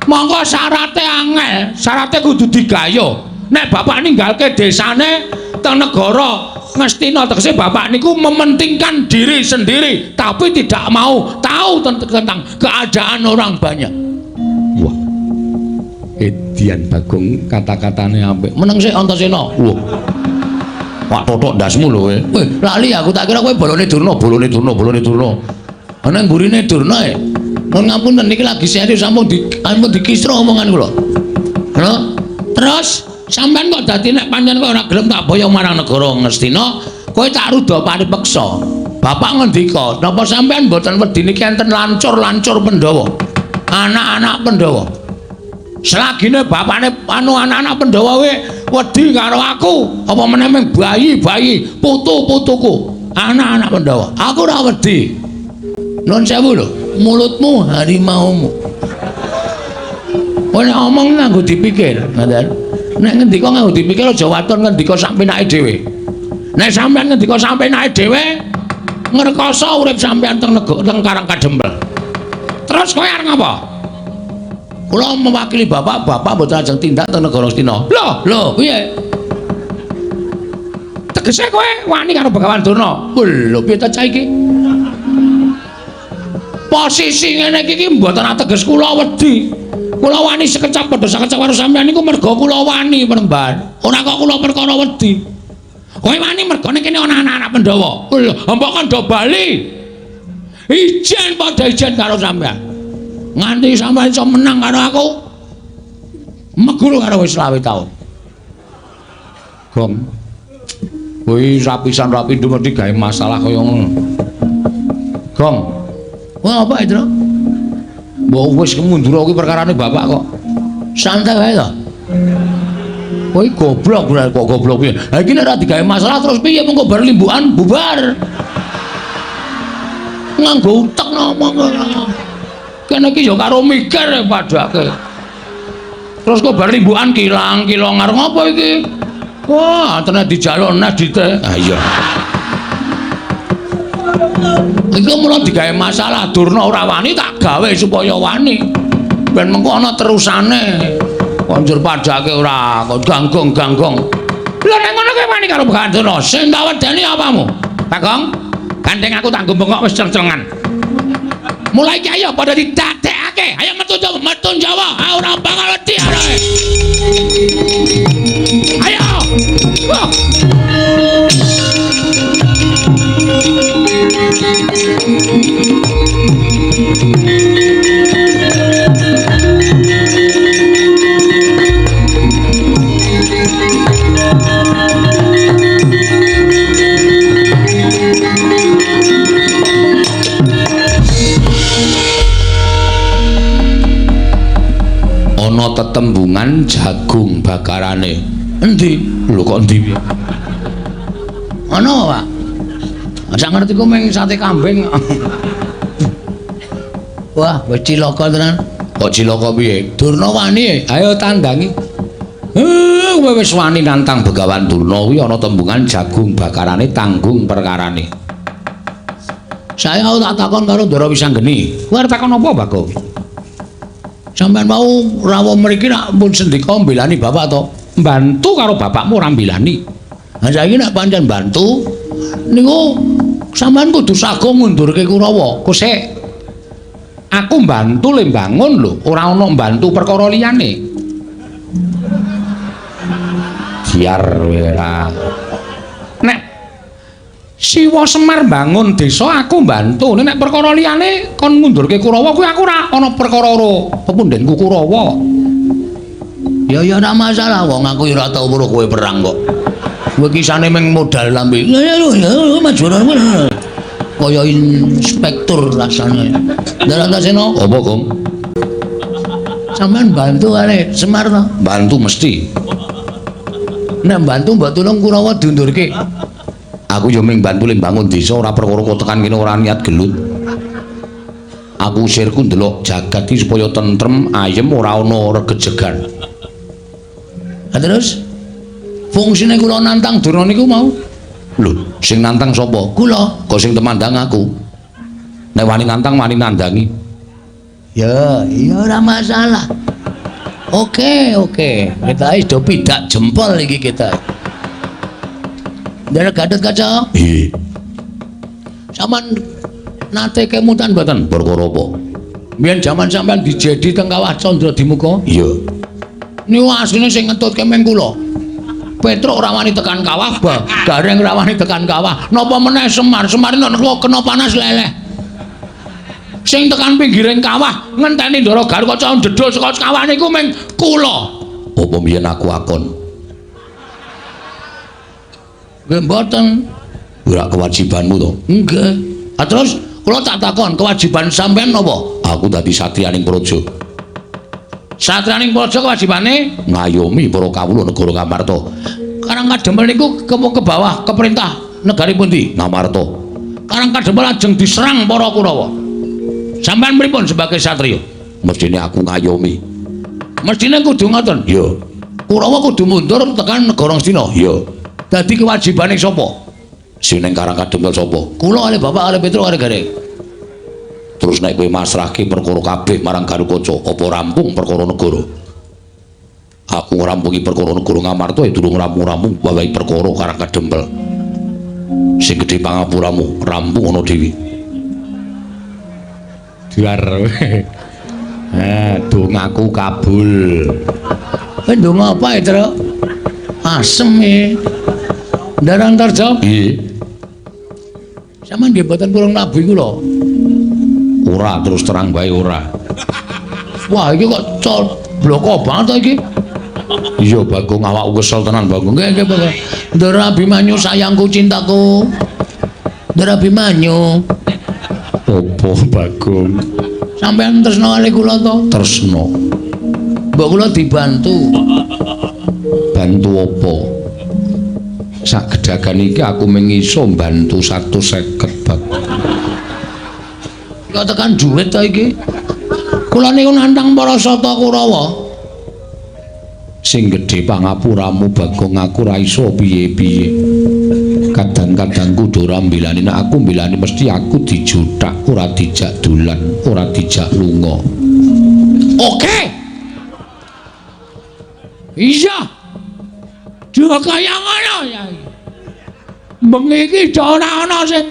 S1: Monggo syarate angel, syarate kudu digayuh. Nek bapak ninggalke desane teng negara Ngastina, tegese bapak niku mementingkan diri sendiri tapi tidak mau tahu tentang keadaan orang banyak. Wah. Edian Bagong kata-katane apik. Meneng sik Antasena. Wah. Pak totok ndasmu lho kowe. Weh, lali aku tak kira kowe bolone Durna, bolone Durna, bolone Durna. Ana mburine Durna e. Mun ngapunten niki lagi serius sampun dikisra omongan kula. Lho, terus sampean kok dadi nek pancen kowe ora gelem tak boyong marang negara Ngastina, kowe tak rudha paripeksa. Bapak ngendika, napa sampean mboten wedi niki enten lancur-lancur Pandhawa? Anak-anak Pandhawa. Selagine bapakne anu anak-anak Pandhawa we wedi karo aku, apa meneh mung bayi-bayi, putu-putuku, anak-anak Pandhawa. Aku ora wedi. Nuwun sewu lho, mulutmu harimaumu. Kowe nek omong nganggo dipikir, ngoten. Nek ngendika nganggo dipikir aja waton ngendika sak penake dhewe. Nek sampean ngendika sak penake dhewe, ngrekoso urip sampean teng teng Karang Kadempel. Terus kowe arep ngapa? Kula mewakili bapak, bapak mboten ajeng tindak teng negara Ngastina. Lho, lho, piye? Tegese kowe wani karo Begawan Durna. Lho, piye ta cah iki? Posisi ngene iki mboten ateges kula wedi. Kula wani sekecap padha sakecap karo sampeyan niku merga kula wani Peremban. Ora kok kula perkara wedi. Kowe wani merga ning kene ana anak-anak Pandhawa. Lho, mbok kon do bali. Ijen padha ijen karo sampeyan. Nganti sampeyan iso menang karo aku. Meguru karo wis 20 taun. Gong. Kuwi rapisan rapi mesti gawe masalah kaya ngono. Gong. Wah, apa itu? Mbok wis mundur kuwi perkarane bapak kok. Santai wae to. Kowe goblok kok goblok piye? Ha iki nek ora digawe masalah terus piye mengko bar limbukan bubar. Nganggo utek ngomong. Kene iki ya karo mikir padake. Terus kok bar limbukan kilang-kilong arep ngopo iki? Wah, tenan dijaluk nes dite. Ha iya. Iku mula digawe masalah Durna ora wani tak gawe supaya wani. Ben mengko ana terusane. Konjur padake ora kok ganggong-ganggong. Lha nek ngono kowe wani karo Begawan Durna, sing tak wedeni apamu? Bagong, gandeng aku tak nggo bengok wis ceng-cengan. Mulai iki ayo padha didadekake. Ayo metu Jawa, metu Jawa. Ah ora bakal wedi arek. Ayo. Wah. Ana tetembungan jagung bakarane. Endi? Lho kok endi piye? Ana, Pak. Sak ngerti ku mung sate kambing. Wah, wis cilaka tenan. Kok cilaka piye? Durna wani, ayo tandangi. Kowe wis wani nantang Begawan Durna kuwi ana tembungan jagung bakarane tanggung perkarane. Saya tak takon karo Ndara Wisanggeni. Kowe arep takon apa, Bagong? Sampeyan mau rawuh mriki nak pun sendika mbelani bapak to? Mbantu karo bapakmu ora mbelani. Ha saiki nek pancen mbantu niku sampeyan kudu sago ngundurke Kurawa. Kosek. Aku mbantu le mbangun lho, ora ana mbantu perkara liyane. Biar ora. Nek Siwa Semar mbangun desa aku mbantu. Nek perkara liyane kon ngundurke Kurawa kuwi aku ora ana perkara karo pepundenku Kurawa. Ya ya ora masalah wong aku ora tau weruh kowe perang kok. Kowe kisane mung modal lambe. Ya ya maju. Kaya inspektur rasane. Ndara Antasena, apa, Gong? Sampeyan bantu kare Semar to? Bantu mesti. Nek bantu mbok tulung Kurawa diundurke. Aku yo mung bantu le mbangun desa ora perkara kok tekan kene ora niat gelut. Aku sirku ndelok jagat iki supaya tentrem, ayem ora ana regejegan. Ha terus fungsine kula nantang Durna niku mau. Lho, sing nantang sapa? Kula. Kok sing temandang aku. Nek wani nantang wani nandangi. Ya, iya ora masalah. Oke, oke. Kita wis do pidak jempol iki kita. Ndara Gatot Kaca. Nggih. Sampeyan nate kemutan mboten? Perkara apa? Biyen jaman sampeyan dijedi teng Kawah Candra Dimuka? Iya. Niku asline sing ngetutke meng kula. Petruk ora wani tekan kawah, Gareng ora wani tekan kawah. Napa meneh Semar? Semar nek kena panas leleh. Sing tekan pinggiring kawah ngenteni Ndara Garukaca ndedul saka kawah niku meng kula. Apa biyen aku akon? Nggih mboten. Ora kewajibanmu to? Nggih. Ha terus kula tak takon, kewajiban sampean napa? Aku dadi satriyaning praja. Satriyaning praja kewajibane ngayomi para kawula negara Ngamarta. Karang Kadempel niku ke bawah ke perintah negari pundi? Ngamarta. Karang Kadempel lajeng diserang para Kurawa. Sampean pripun sebagai satriya? Mestine aku ngayomi. Mestine kudu ngoten? Iya. Kurawa kudu mundur tekan negara Ngastina? Iya. Dadi kewajibane sapa? Sing ning Karang Kadempel sapa? Kula kalih bapak kalih Petruk kalih Gareng. Terus nek kowe masrahke perkara kabeh marang Garukaca, apa rampung perkara negara? Aku ngrampungi perkara negara Ngamarta ya durung rampung-rampung wawahi perkara Karang Kadempel. Sing gedhe pangapuramu, rampung ana dhewe. Biar dongaku kabul. Kowe ndonga apa ya, Truk? Asem e. Ndara Antarja? Nggih. Sampeyan nggih mboten purung nabuhi kula. Ora, terus terang bae ora. Wah, iki kok bloko banget to iki. Iya, Bagong, awakku kesel tenan, Bagong. Nggih, nggih, Bagong. Ndara Abimanyu sayangku cintaku. Ndara Abimanyu. Opo, Bagong? Sampeyan tresno kali kula to? Tresno. Mbok kula dibantu. Bantu apa? Sak gedagan iki aku mung iso mbantu 150 bab. Kok tekan duit ta iki? Kula niku nantang para sata Kurawa. Sing gedhe pangapuramu Bagong, aku ora iso piye-piye. Kadang-kadang kudu ora mbelani, nek aku mbelani mesti aku dijuthak, ora dijak dolan, ora dijak lunga. Oke. Iya. Juga kaya ngono ya. Bengi iki ora ana sing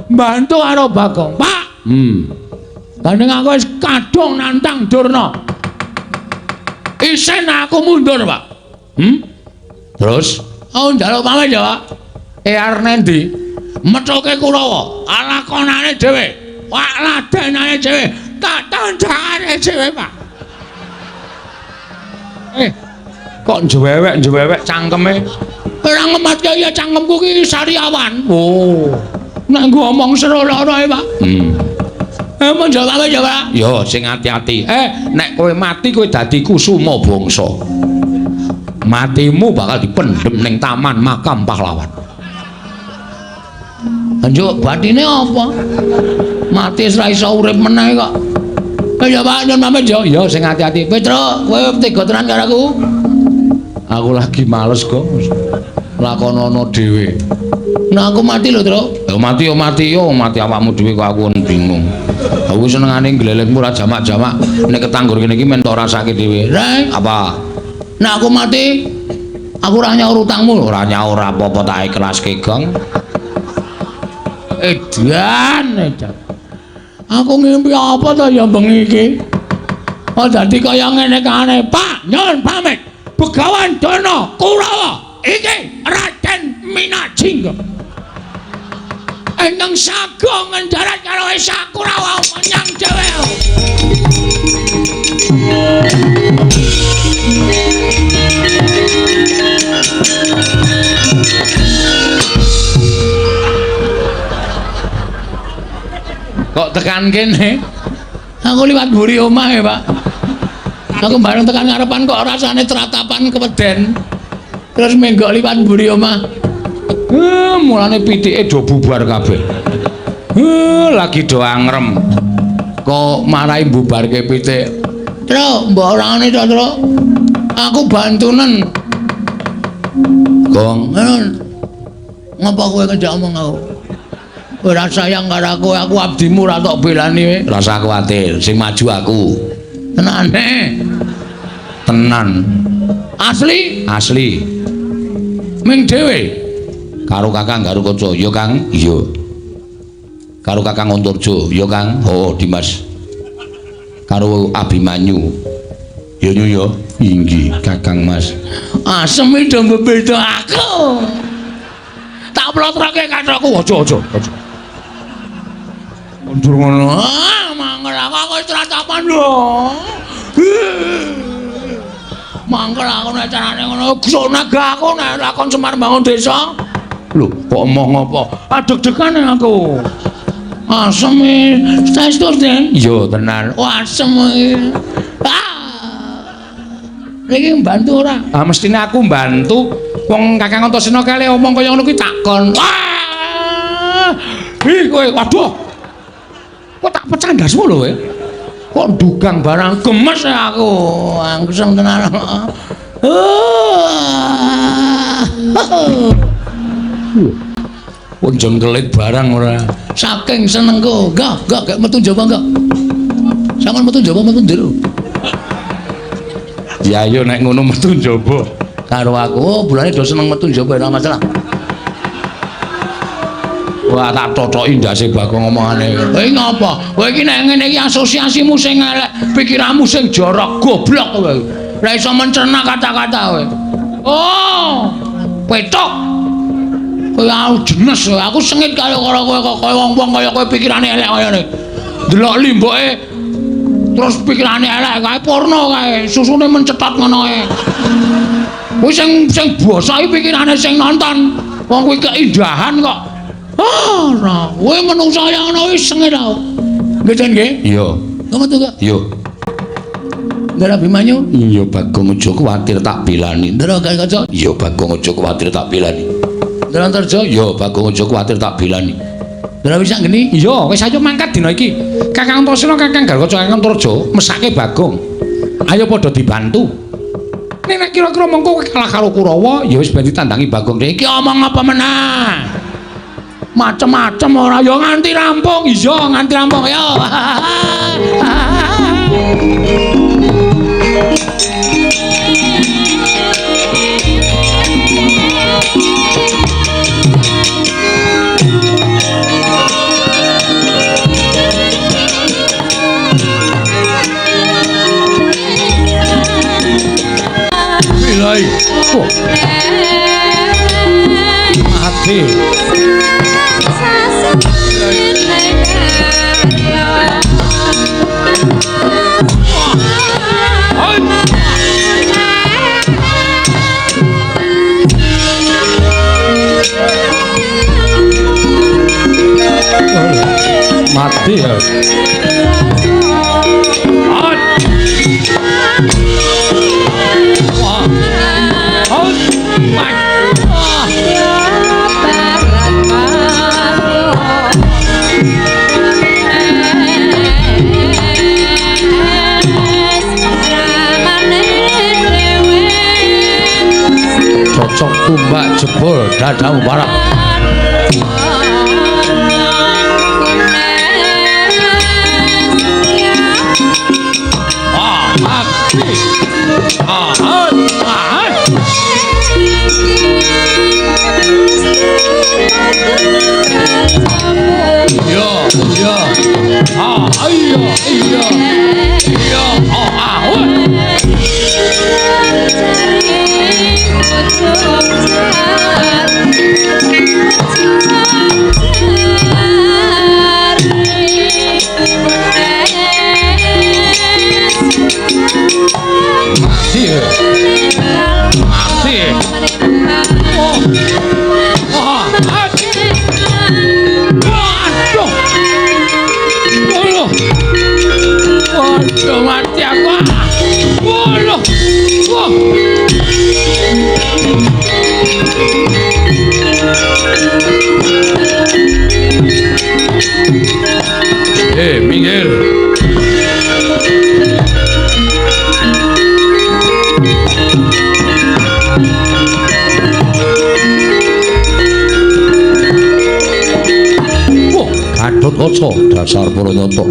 S1: mbantu karo Bagong, Pak. Gandeng aku wis kadung nantang Durna. Isen aku mundur, Pak. Terus? Aku njaluk pamit ya, Pak. Arep nendi? Methuke Kurawa, lakonane dhewe. Wak ladenane dhewe, tak tandangane dhewe, Pak. Kok njewewek-njewewek cangkeme? Ora ngematke ya cangkemku ki sariawan. Oh. Nek nggo omong seru lara e, Pak. Mun jawab ya, Pak. Yo sing ati-ati. Nek kowe mati kowe dadi kusuma bangsa. Matimu bakal dipendhem ning taman makam pahlawan. Njuk batine apa? Mati wis ra iso urip meneh kok. Ya Pak, nyun pamit yo. Yo sing ati-ati. Petro, kowe tega tenan karo aku? Aku lagi males kok. Lakonono dhewe. Nah aku mati lho, Tru. Ya mati yo mati yo, mati awakmu dhewe kok aku bingung. Aku senengane glelengmu ora jamak-jamak, nek ketanggur kene iki men tok rasake dhewe. Reng, apa? Nek aku mati, aku ora nyaur utangmu. Ora nyaur apa-apa tak ikhlaske, Gong. Edan, edan. Aku ngimpi apa to ya bengi iki? Oh dadi kaya ngene kane, Pak, nyun pamit. Begawan Durna Kurawa iki Raden Minajingga. Ingkang sago ngendarat karo Esa Kurawa menyang dhewe. Kok tekan kene? Aku liwat mburi omah ya, Pak. Aku bareng tekan ngarepan kok rasane tratapan keweden. Terus menggok liwat mburi omah. Mulane pitike do bubar kabeh. Lagi do angrem. Kok marai bubarke pitik. Tru, mbok orangane to, Tru. Aku bantunen. Gong, ngapa kowe ngejak omong aku? Ora sayang karo aku, aku abdimu ora tok belani. Rasa kuwatir, sing maju aku. Tenane. Tenan. Asli? Asli. Ming dhewe. Karo Kakang Garukaca, ya Kang? Iya. Karo Kakang Antarja, ya Kang? Oh, Dimas. Karo Abimanyu. Ya nyu ya. Inggih, Kakang Mas. Asem do mbebeda aku. Tak plotroke kathokku, aja aja aja. Mundur ngono. Ah, mangkel aku wis tratapan lho. Mangkel aku nek carane ngono, gsonaga aku nek lakon Semar bangun desa. Lho, kok emoh ngopo? Adeg-degan aku. Asem e. Saestu, Den? Iya, tenan. Oh, asem iki. Ah. Iki mbantu ora? Ah, mestine aku mbantu. Wong Kakang Antasena kale omong kaya ngono kuwi takon. Wah! Ih, kowe waduh. Kok tak pecah ndasmu lho kowe. Kok ndugang barang gemes aku. Angsem tenan. Pun jengkelit barang ora. Saking senengku. Enggak, enggak metu njaba enggak. Sampeyan metu njaba metu njero. Ya ayo nek ngono metu njaba karo aku. Oh, bulane do seneng metu njaba ora masalah. Wah, tak totoki ndase Bagong omongane. Kowe ngapa? Kowe iki nek ngene iki asosiasimu sing elek, pikiranmu sing jorok, goblok kowe. Ora iso mencerna kata-kata kowe. Oh, petok. Kowe aku jenes, aku sengit karo kowe kok kaya wong-wong kaya kowe pikirane elek kaya ngene. Delok limboke terus pikirane elek kae porno kae, susune mencetot ngono kae. Kuwi sing sing basa iki pikirane sing nonton. Wong kuwi keindahan kok. Ah, ora. Kowe menungsa kaya ngono wis sengit aku. Nggih, Jan nggih? Iya. Ngono to, Kak? Iya. Ndara Abimanyu? Iya Bagong aja kuwatir tak belani. Ndara Gatotkaca? Iya Bagong aja kuwatir tak belani. Ndara Antarja? Iya Bagong aja kuwatir tak belani. Ndara Wisanggeni? Iya, wis ayo mangkat dina iki. Kakang Antasena, Kakang Gatotkaca, Kakang Antarja mesake Bagong. Ayo padha dibantu. Nek nek kira-kira mengko kowe kalah karo Kurawa, ya wis ben ditandangi Bagong. Iki omong apa meneh? Macem-macem ora ya nganti rampung. Iya, nganti rampung ya. Bilai. Oh. Mati. Mati ya. Cocok tumbak jebol dadamu parah. Iya, iya. Ah, iya, iya. Iya, ah, ah. Mati. Mati. Oh. Oh. Waduh. Waduh. Waduh, mati aku. Waduh. Wah. Minggir. Wah, Gatotkaca dasar para nyata.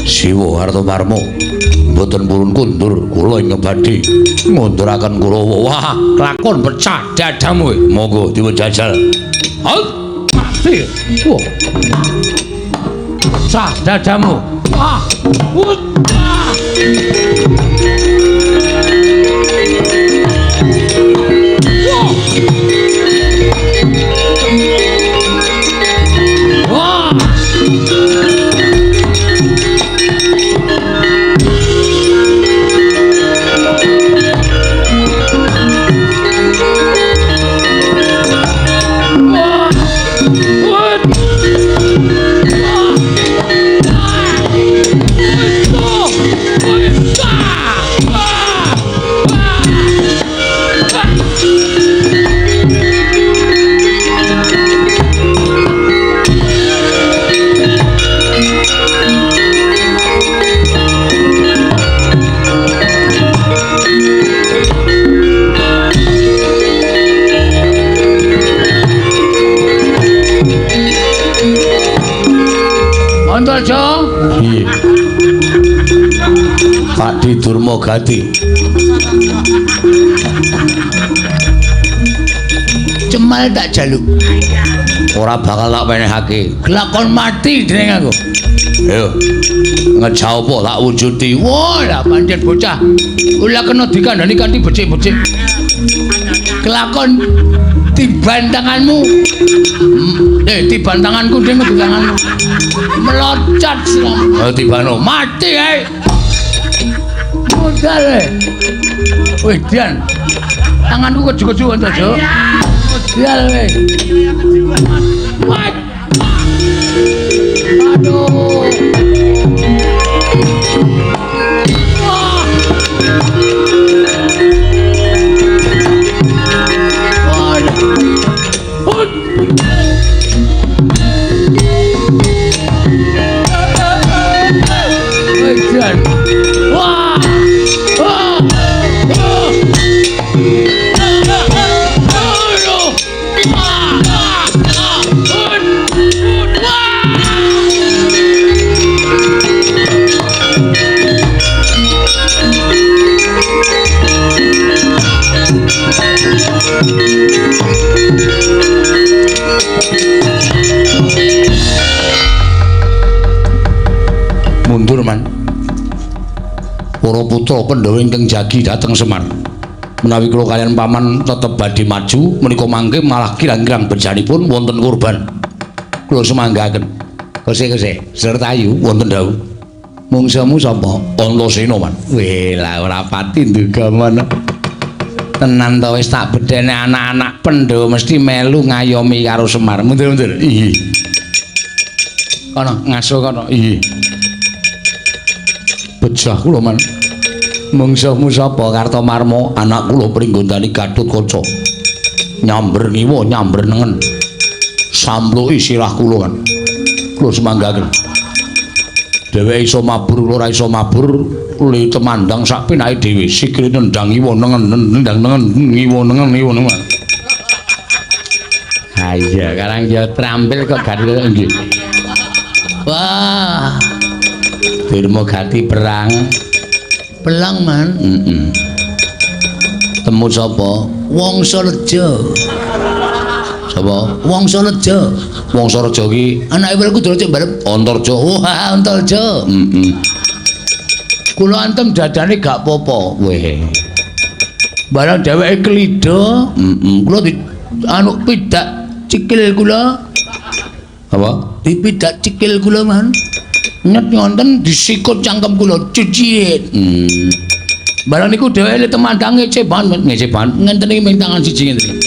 S1: Siwa Artomarma mboten purun kundur kula ingkang badhe ngunduraken Kurawa. Wah, lakon pecah dadamu. Monggo dipun jajal. Halt, mati. Wah. Pecah dadamu. Ah. Ah. Wah. Wah. Antarja. Piye? Pakdi Durma Gati. Cemal tak jaluk. Ora bakal tak wenehake. Kelakon mati dening aku. Ayo. Ngejauh apa tak wujudi. Wah, lah pancen bocah. Ora kena dikandani kanthi becik-becik. Kelakon tiban tanganmu. Tiban tanganku ding di tanganmu. Meloncat siramu. Oh, tibano mati ae. Modal e. Wih, Dian. Tanganku keju-keju Antarja. Modal e. Aduh. Wah. Edan. Wah. Wah. Mundur man. Para putra Pandhawa ingkang jagi dhateng Semar. Menawi kula kaliyan paman tetep badhe maju menika mangke malah kirang-kirang bejanipun wonten korban. Kula sumanggaken. Kose-kose Sertayu wonten dawuh. Mungsuhmu sapa? Antasena man. Weh lah ora pati nduga mono. Tenan to wis tak bedhene anak-anak Pandhawa mesti melu ngayomi karo Semar. Mundur-mundur. Iya. Kono ngaso kono. Iya. Bejah kula man. Mungsuhmu sapa? Kartomarma, anak kula Pringgondani Gatotkaca. Nyamber ngiwa, nyamber nengen. Sampluki sirah kula kan. Kula sumanggaken. Dheweke iso mabur, kula ora iso mabur, li temandang sak penake dhewe. Sikile nendang ngiwa nengen, nendang nengen, ngiwa nengen, ngiwa nengen. Ha iya, karang ya trampil kok gathuk nggih. Wah. Dirma gati perang. Pelang man. Heeh. Temu sapa? Wangsareja. Sapa? Wangsareja. Wangsareja ki anake Werkudara cek barep Antarja. Wah, Antarja. Heeh. Kula antem dadane gak apa-apa. Weh. Barang dheweke klida, heeh. Kula di anu pidak cikil kula. Apa? Dipidak cikil kula man. Nyet ngonten disikut cangkem kula cicit. Barang niku dheweke temandang ngece banget, ngece banget. Ngenten iki ming tangan siji ngenten iki.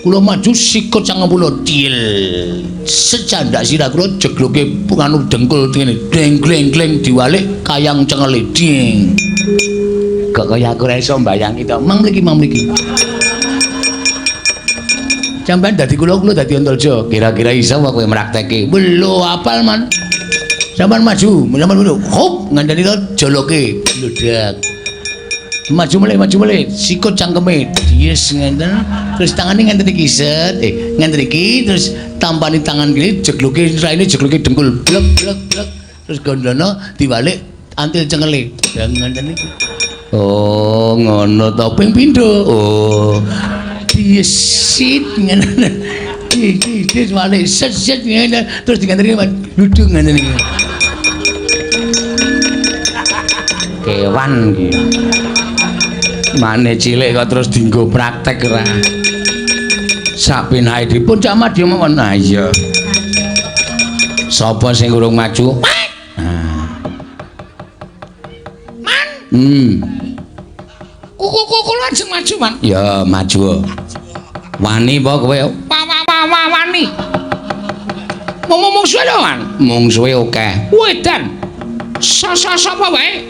S1: Kula maju sikut cangkem kula til. Secandak sirah kula jegloke anu dengkul ngene. Deng gleng gleng diwalik kayang cengele ding. Kok kaya aku ora iso mbayangi to. Mang mriki, mang mriki. Sampeyan dadi kula, kula dadi Antarja. Kira-kira iso apa kowe mrakteke? Lho apal man. Sampeyan maju, sampeyan maju. Hop, ngandani to joloke, bludak. Maju melih, sikut cangkeme. Yes ngenten. Terus tangane ngenten iki set, ngenten iki terus tampani tangan kene jegloke raine jegloke dengkul. Blek blek blek. Terus gondono diwalik antil cengele. Ya ngenten iki. Oh, ngono to ping pindho. Oh. Diesit ngene. Di walik set set ngene terus diganteni duduk ngene iki. Kewan iki. Mane cilik kok terus dienggo praktek ora. Sak penake dipun cak madya mawon. Ha iya. Sapa sing urung maju? Man. Kuku kula ajeng maju, Man. Ya, maju. Wani apa kowe? Wani. Mung mungsuhe lho, Man. Mungsuhe akeh. Wedan. Sapa wae?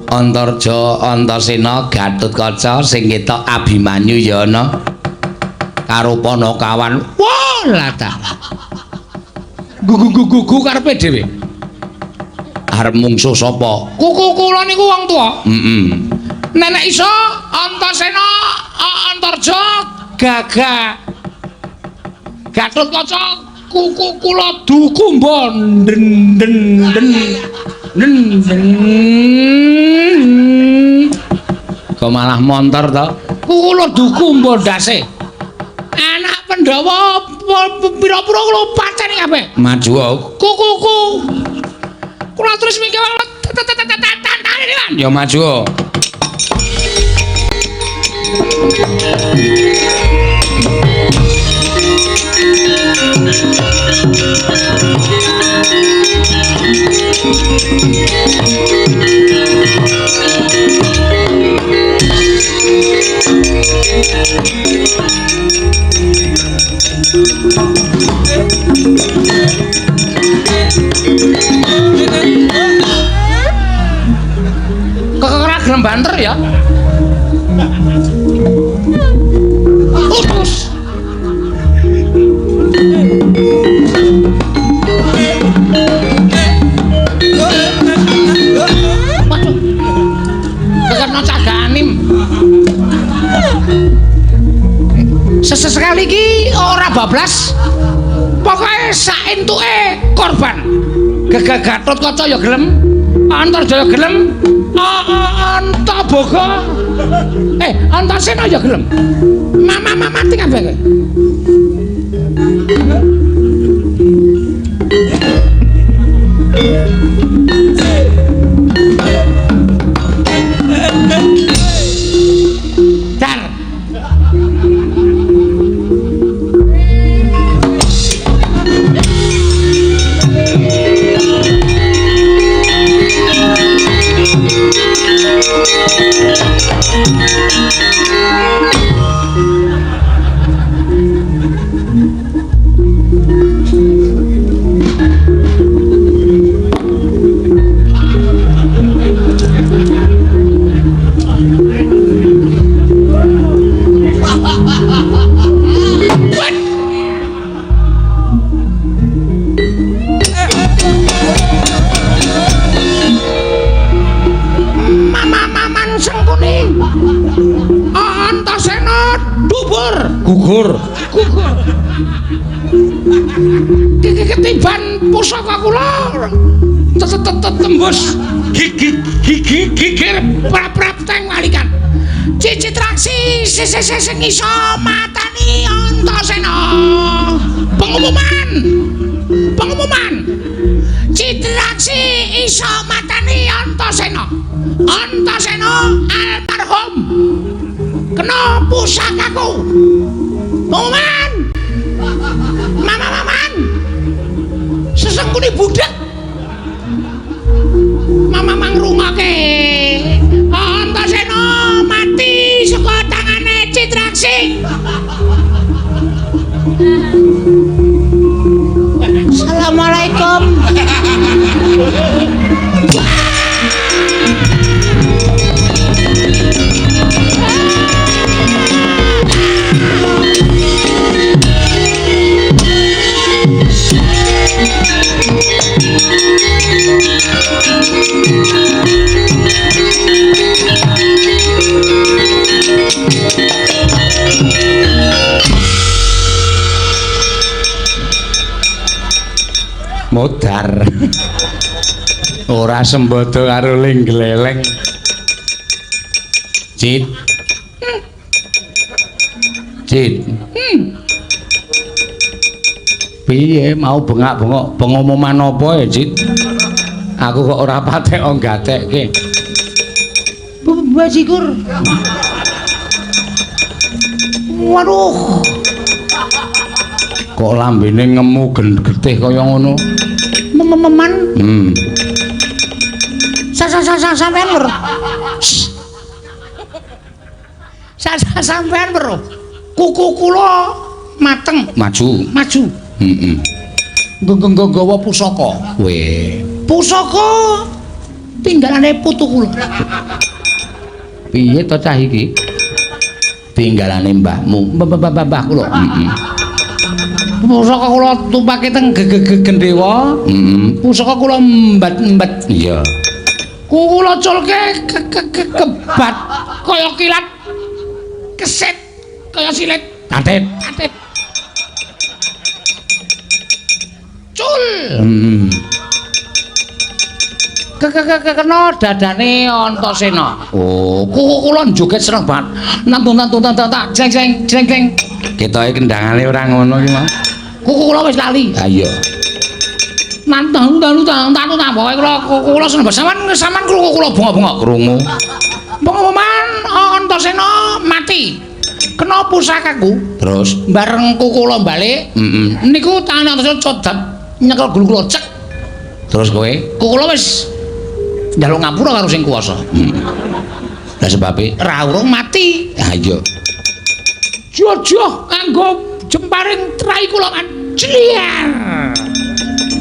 S1: Antarja, Antasena, Gatotkaca sing ketok Abimanyu ya ana. Karo Panakawan. Wah, lah ta. Gugu-gugu karepe dhewe. Arep mungsuh sapa? Kuku kula niku wong tuwa. Heeh. Nenek iso Antasena, Antarja, Gagah. Gatotkaca kuku kula dukumba den den den den den. Kok malah montor to? Kuku kula dukumba ndase. Anak Pandhawa pira-pira kula paceni kabeh. Maju kukuku. Kula terus mikir tantane. Ya maju. Kok ora gelem banter ya? Utus. Sekali iki ora bablas. Pokoke sak entuke korban. Gegah Gatotkaca ya gelem, Antarjaya gelem, Antaboga. Antasena ya gelem. Mama mati kabeh kowe. Dar. Gugur. Gugur. Ketiban pusaka kula tembus gigi gigir prap-prap teng walikan. Citraksi sing iso matani Antasena. Pengumuman. Pengumuman. Citraksi iso matani Antasena. Antasena almarhum. Kena pusakaku. Pengumuman. Mama-maman. Sesengkune budhek. Mama mangrungoke. Antasena mati saka tangane Citraksi.
S3: Assalamualaikum.
S1: Modar. Ora sembodo karo ling gleleng. Cit. Cit. Piye mau bengak-bengok pengumuman apa ya, Cit? Aku kok ora patek gatekke.
S3: Bajigur.
S1: Waduh. Kok lambene ngemu getih kaya ngono?
S3: Mememan. Sampean weruh.
S1: Sampean weruh. Kuku kula mateng. Maju. Maju. Heeh. Nggawa pusaka. Weh. Pusaka tinggalane putu kula. Piye to cah iki? Tinggalane mbahmu. Mbah kula. Heeh. Pusaka kula tumpake teng Gendhewa. Heeh. Pusaka kula mbat-mbat. Iya. Kula culke kebat kaya kilat. Keset kaya silet. Tatet. Tatet. Cul. Kena dadane Antasena. Oh, kuku kula joget seneng banget. Nantun tak jeng jeng jeng jeng. Ketoke kendangane ora ngono iki, Mas. Kuku kula wis lali. Ha iya. Nantun tak pokoke kula kuku kula seneng banget. Sampeyan krungu kula bengok-bengok krungu. Pengumuman Antasena mati. Kena pusakaku. Terus bareng kuku kula balik, heeh. Niku tangane Antasena codap nyekel gulu kula cek. Terus kowe, kuku kula wis njaluk ngapura karo sing kuwasa. Lah sebabe ra urung mati. Ha iya. Jojoh nganggo jemparing trai kula kan. Jliar.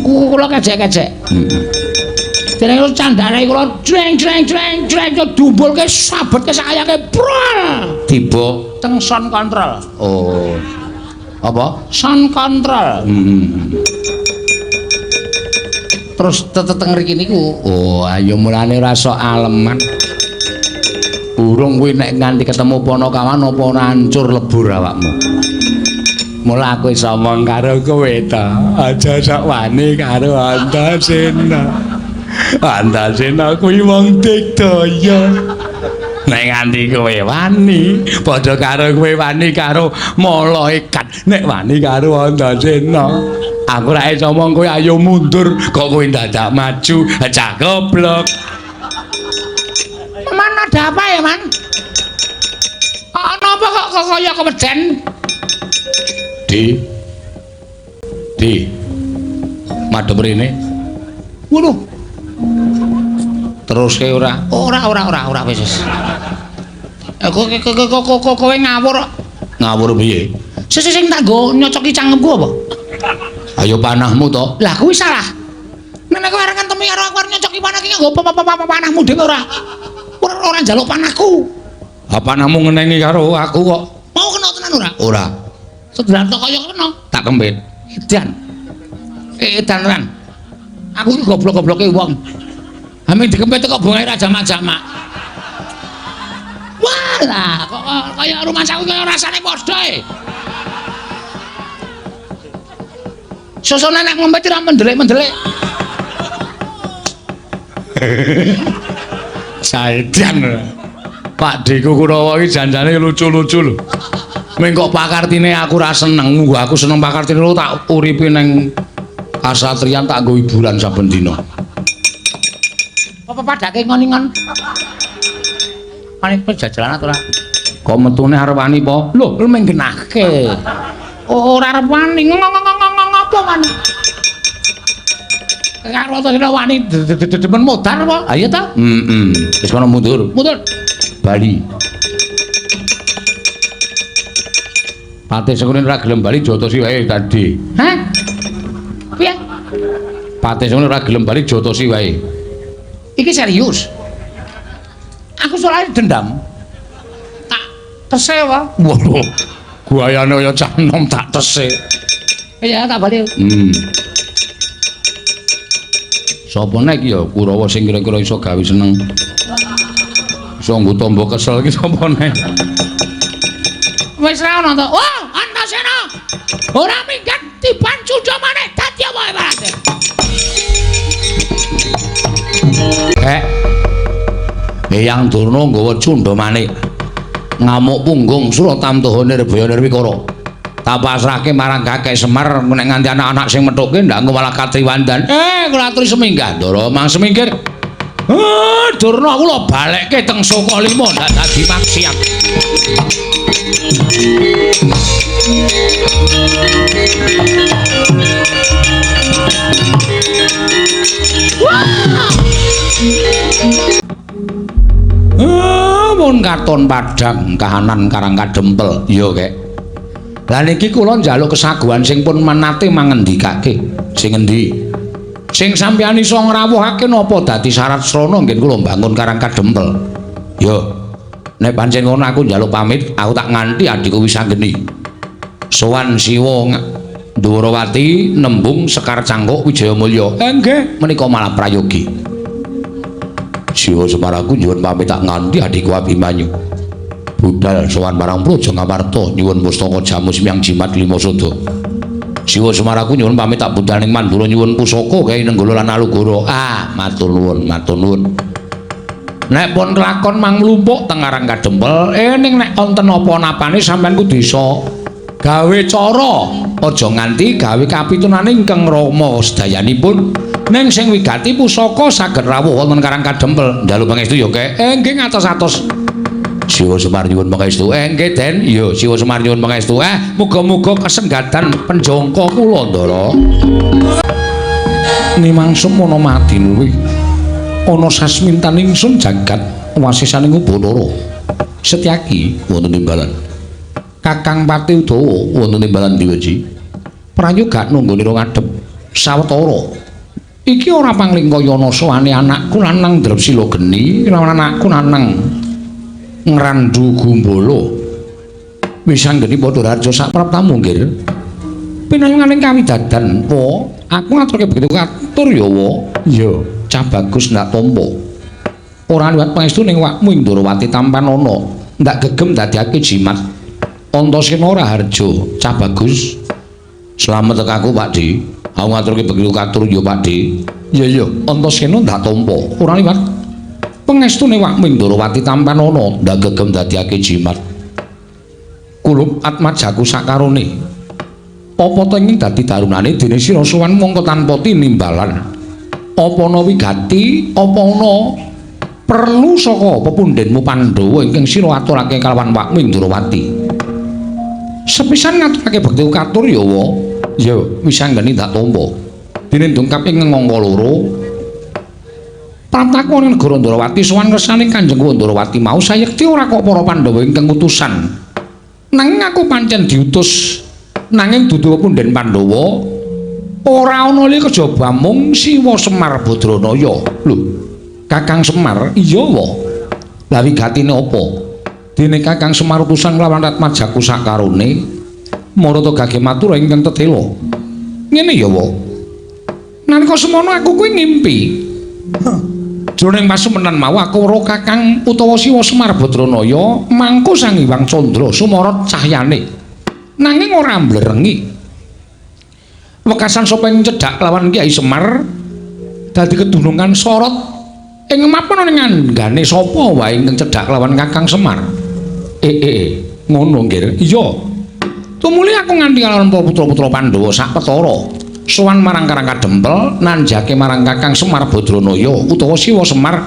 S1: Kuku kula kejek-kejek. Heeh. Dene kula candhane kula jreng jreng jreng jreng dumbulke sabetke sakayake prol. Tiba teng sound control. Oh. Apa? Sound control. Heeh. Terus teteng mriki niku. Oh, ayo mulane ora sok aleman. Urung kuwi nek nganti ketemu Panakawan apa ora hancur lebur awakmu. Mula aku iso omong karo kowe to. Aja sok wani karo Antasena. Antasena kuwi wong digdaya. Nek nganti kowe wani, padha karo kowe wani karo malaikat. Nek wani karo Antasena, aku ora iso omong kowe ayo mundur, kok kowe dadak maju, cah goblok.
S2: Man, ada apa ya, Man? Ana apa kok kaya keweden?
S1: Di. Di. Madhep rene.
S2: Waduh.
S1: Teruske ora?
S2: Ora wis wis. Kowe ngawur.
S1: Ngawur piye?
S2: Sing sing tak nggo nyocoki cangkemku apa?
S1: Ayo panahmu to.
S2: Lah kuwi salah. Nek kowe arep ngentemi karo aku arep nyocoki panah iki nganggo panahmu dhewe ora. Ora njaluk panahku.
S1: Ha panahmu ngenengi karo aku kok.
S2: Mau kena tenan ora?
S1: Ora.
S2: Sedelan tok kaya kena.
S1: Tak kempit.
S2: Edan. Edan tenan. Aku iki goblok-gobloke wong. Ame dikempet kok bungae ra jamak-jamak. Walah, kok kaya rumangsaku kaya rasane padha e. Sosone nek ngempet ora mendelik-mendelik.
S1: Saedan. Pak Deku Kurawa iki janjane lucu-lucu lho. Ming kok pakartine aku ora seneng, aku seneng pakartine lho tak uripi ning kasatriyan tak nggo hiburan saben dina.
S2: Apa padake ngon-ngon? Paling pejajalan ora?
S1: Kok metune arep wani po?
S2: Lho, ming genahke. Ora arep wani. Ngopo wani? Karo to wani demen modar apa?
S1: Ayo ta? Heeh. Wis kono mundur.
S2: Mundur.
S1: Bali. Patih Sengkuni ora gelem bali jotosi wae tadi.
S2: Hah? Piye?
S1: Patih Sengkuni ora gelem bali jotosi wae.
S2: Iki serius. Aku soalnya dendam. Tak tese wae.
S1: Waduh. Guayane kaya cah nom tak tese.
S2: Iya, tak bali.
S1: Sapa nek ya Kurawa sing kira-kira iso gawe seneng. Iso nggo tombo kesel iki sapa nek?
S2: Wis ra ono to. Wah, Antasena. Ora minggat tiban cundha maneh dadi apa ibarate.
S1: Kek. Eyang Durna nggawa cundha manik. Ngamuk punggung Suratamtoha Nirbaya Nirwikara. Tak pasrahke marang Kakek Semar nek nganti anak-anak sing methuke ndak engko malah katriwandan. Kula aturi seminggah, Ndara, mang semingkir. Durna kula balekke teng Sukalima ndak dadi maksiat. Mun katon padhang kahanan Karang Kadempel. Iya, Kek. Lah niki kula njaluk kesaguhan sing pun menate mangendikake. Sing endi? Sing sampeyan iso ngrawuhake napa dadi syarat srana ngen kula mbangun Karang Kadempel. Yo. Nek pancen ngono aku njaluk pamit, aku tak nganti adhiku Wisanggeni. Sowan Siwa Ndhuwarawati nembung Sekar Cangkuk Wijayamulya. Nggih, menika malah prayogi. Siwa Semar aku nyuwun pamit tak nganti adhiku Abimanyu. Budal sowan marang Praja Ngamarta nyuwun pustaka jamu semyang jimat lima sada. Siwa Semar aku nyuwun pamit tak budal ning Mandura nyuwun pusaka kae Nenggala lan Alugoro. Ah, matur nuwun, matur nuwun. Nek pun kelakon mang mlumpuk teng Karang Kadempel, ning nek wonten apa-napane sampean kudu iso gawe cara, aja nganti gawe kapitunane ingkang rama sedayanipun. Ning sing wigati pusaka saged rawuh wonten Karang Kadempel. Njaluk pangestu ya, Kek. Nggih ngatos-atos. Siwa Semar nyuwun pangestu. Nggih, Den. Iya, Siwa Semar nyuwun pangestu. Muga-muga kesenggatan penjangka kula, Ndara. Nimang semono madinuri. Ana sasmintan ingsun jagat wasisaning Ubanara. Setyaki wonten timbalan. Kakang Pati Udawa wonten timbalan Diweji. Prayoga nunggu nira ngadhep sawetara. Iki ora panglingkaya sowane anakku lanang Drepsila geni, lawan anakku lanang Ngrandu Gumbala. Wisanggeni padha raja sapraptamu nggir. Pinanganing kawidadan, wa, aku ngaturke begitu katur ya, wa. Iya, cah bagus ndak tampa. Ora liwat pangestu ning wakmu ing Ndorowati tampan ana, ndak gegem dadekake jimat. Antasena Raharja, cah bagus. Slamet tekaku, Pak Di. Aku ngaturke bekti katur ya, Pak Di. Iya iya, Antasena ndak tampa, ora liwat. Pengestune Wakmu Ndorowati tampan ana ndak gegem dadiake jimat. Kulup atmajaku sakarone. Apa ta ing dadi darunane dene sira sowan mongko tanpa tinimbalan. Apa ana wigati, apa ana perlu saka pepundhenmu Pandhawa ingkang sira aturake kalawan Wakmu Ndorowati. Sepisan ngaturake bekti katur ya wa. Ya wis anggene ndak tampa. Dene dongkap ing angka 2. Prataku ing negara Ndorowati sowan ngersane Kanjeng Ndorowati mau sayekti ora kok para Pandhawa ingkang utusan. Nanging aku pancen diutus nanging dudu pepundhen Pandhawa ora ana li kejaba mung Siwa Semar Badranaya. Lho, Kakang Semar? Iya wa. Lah wigatine apa? Dene Kakang Semar utusan kelawan Ratmajaku sakarone marata gage matur ingkang tetela. Ngene ya wa. Nalika semono aku kuwi ngimpi. Jroning pasumenan mau aku weruh Kakang utawa Siwa Semar Badranaya mangku Sang Hyang Candra sumorot cahyane. Nanging ora mblerengi. Wekasan sapa ing cedhak lawan Kyai Semar dadi kedunungan sorot ing mapan ning anggane sapa wae ingkang cedhak lawan Kakang Semar. Ngono nggih. Iya. Tumuli aku nganti kalawan para putra-putra Pandhawa sak petara. Sowan marang Karang Kadempel nanjake marang Kakang Semar Badranaya utawa Siwa Semar.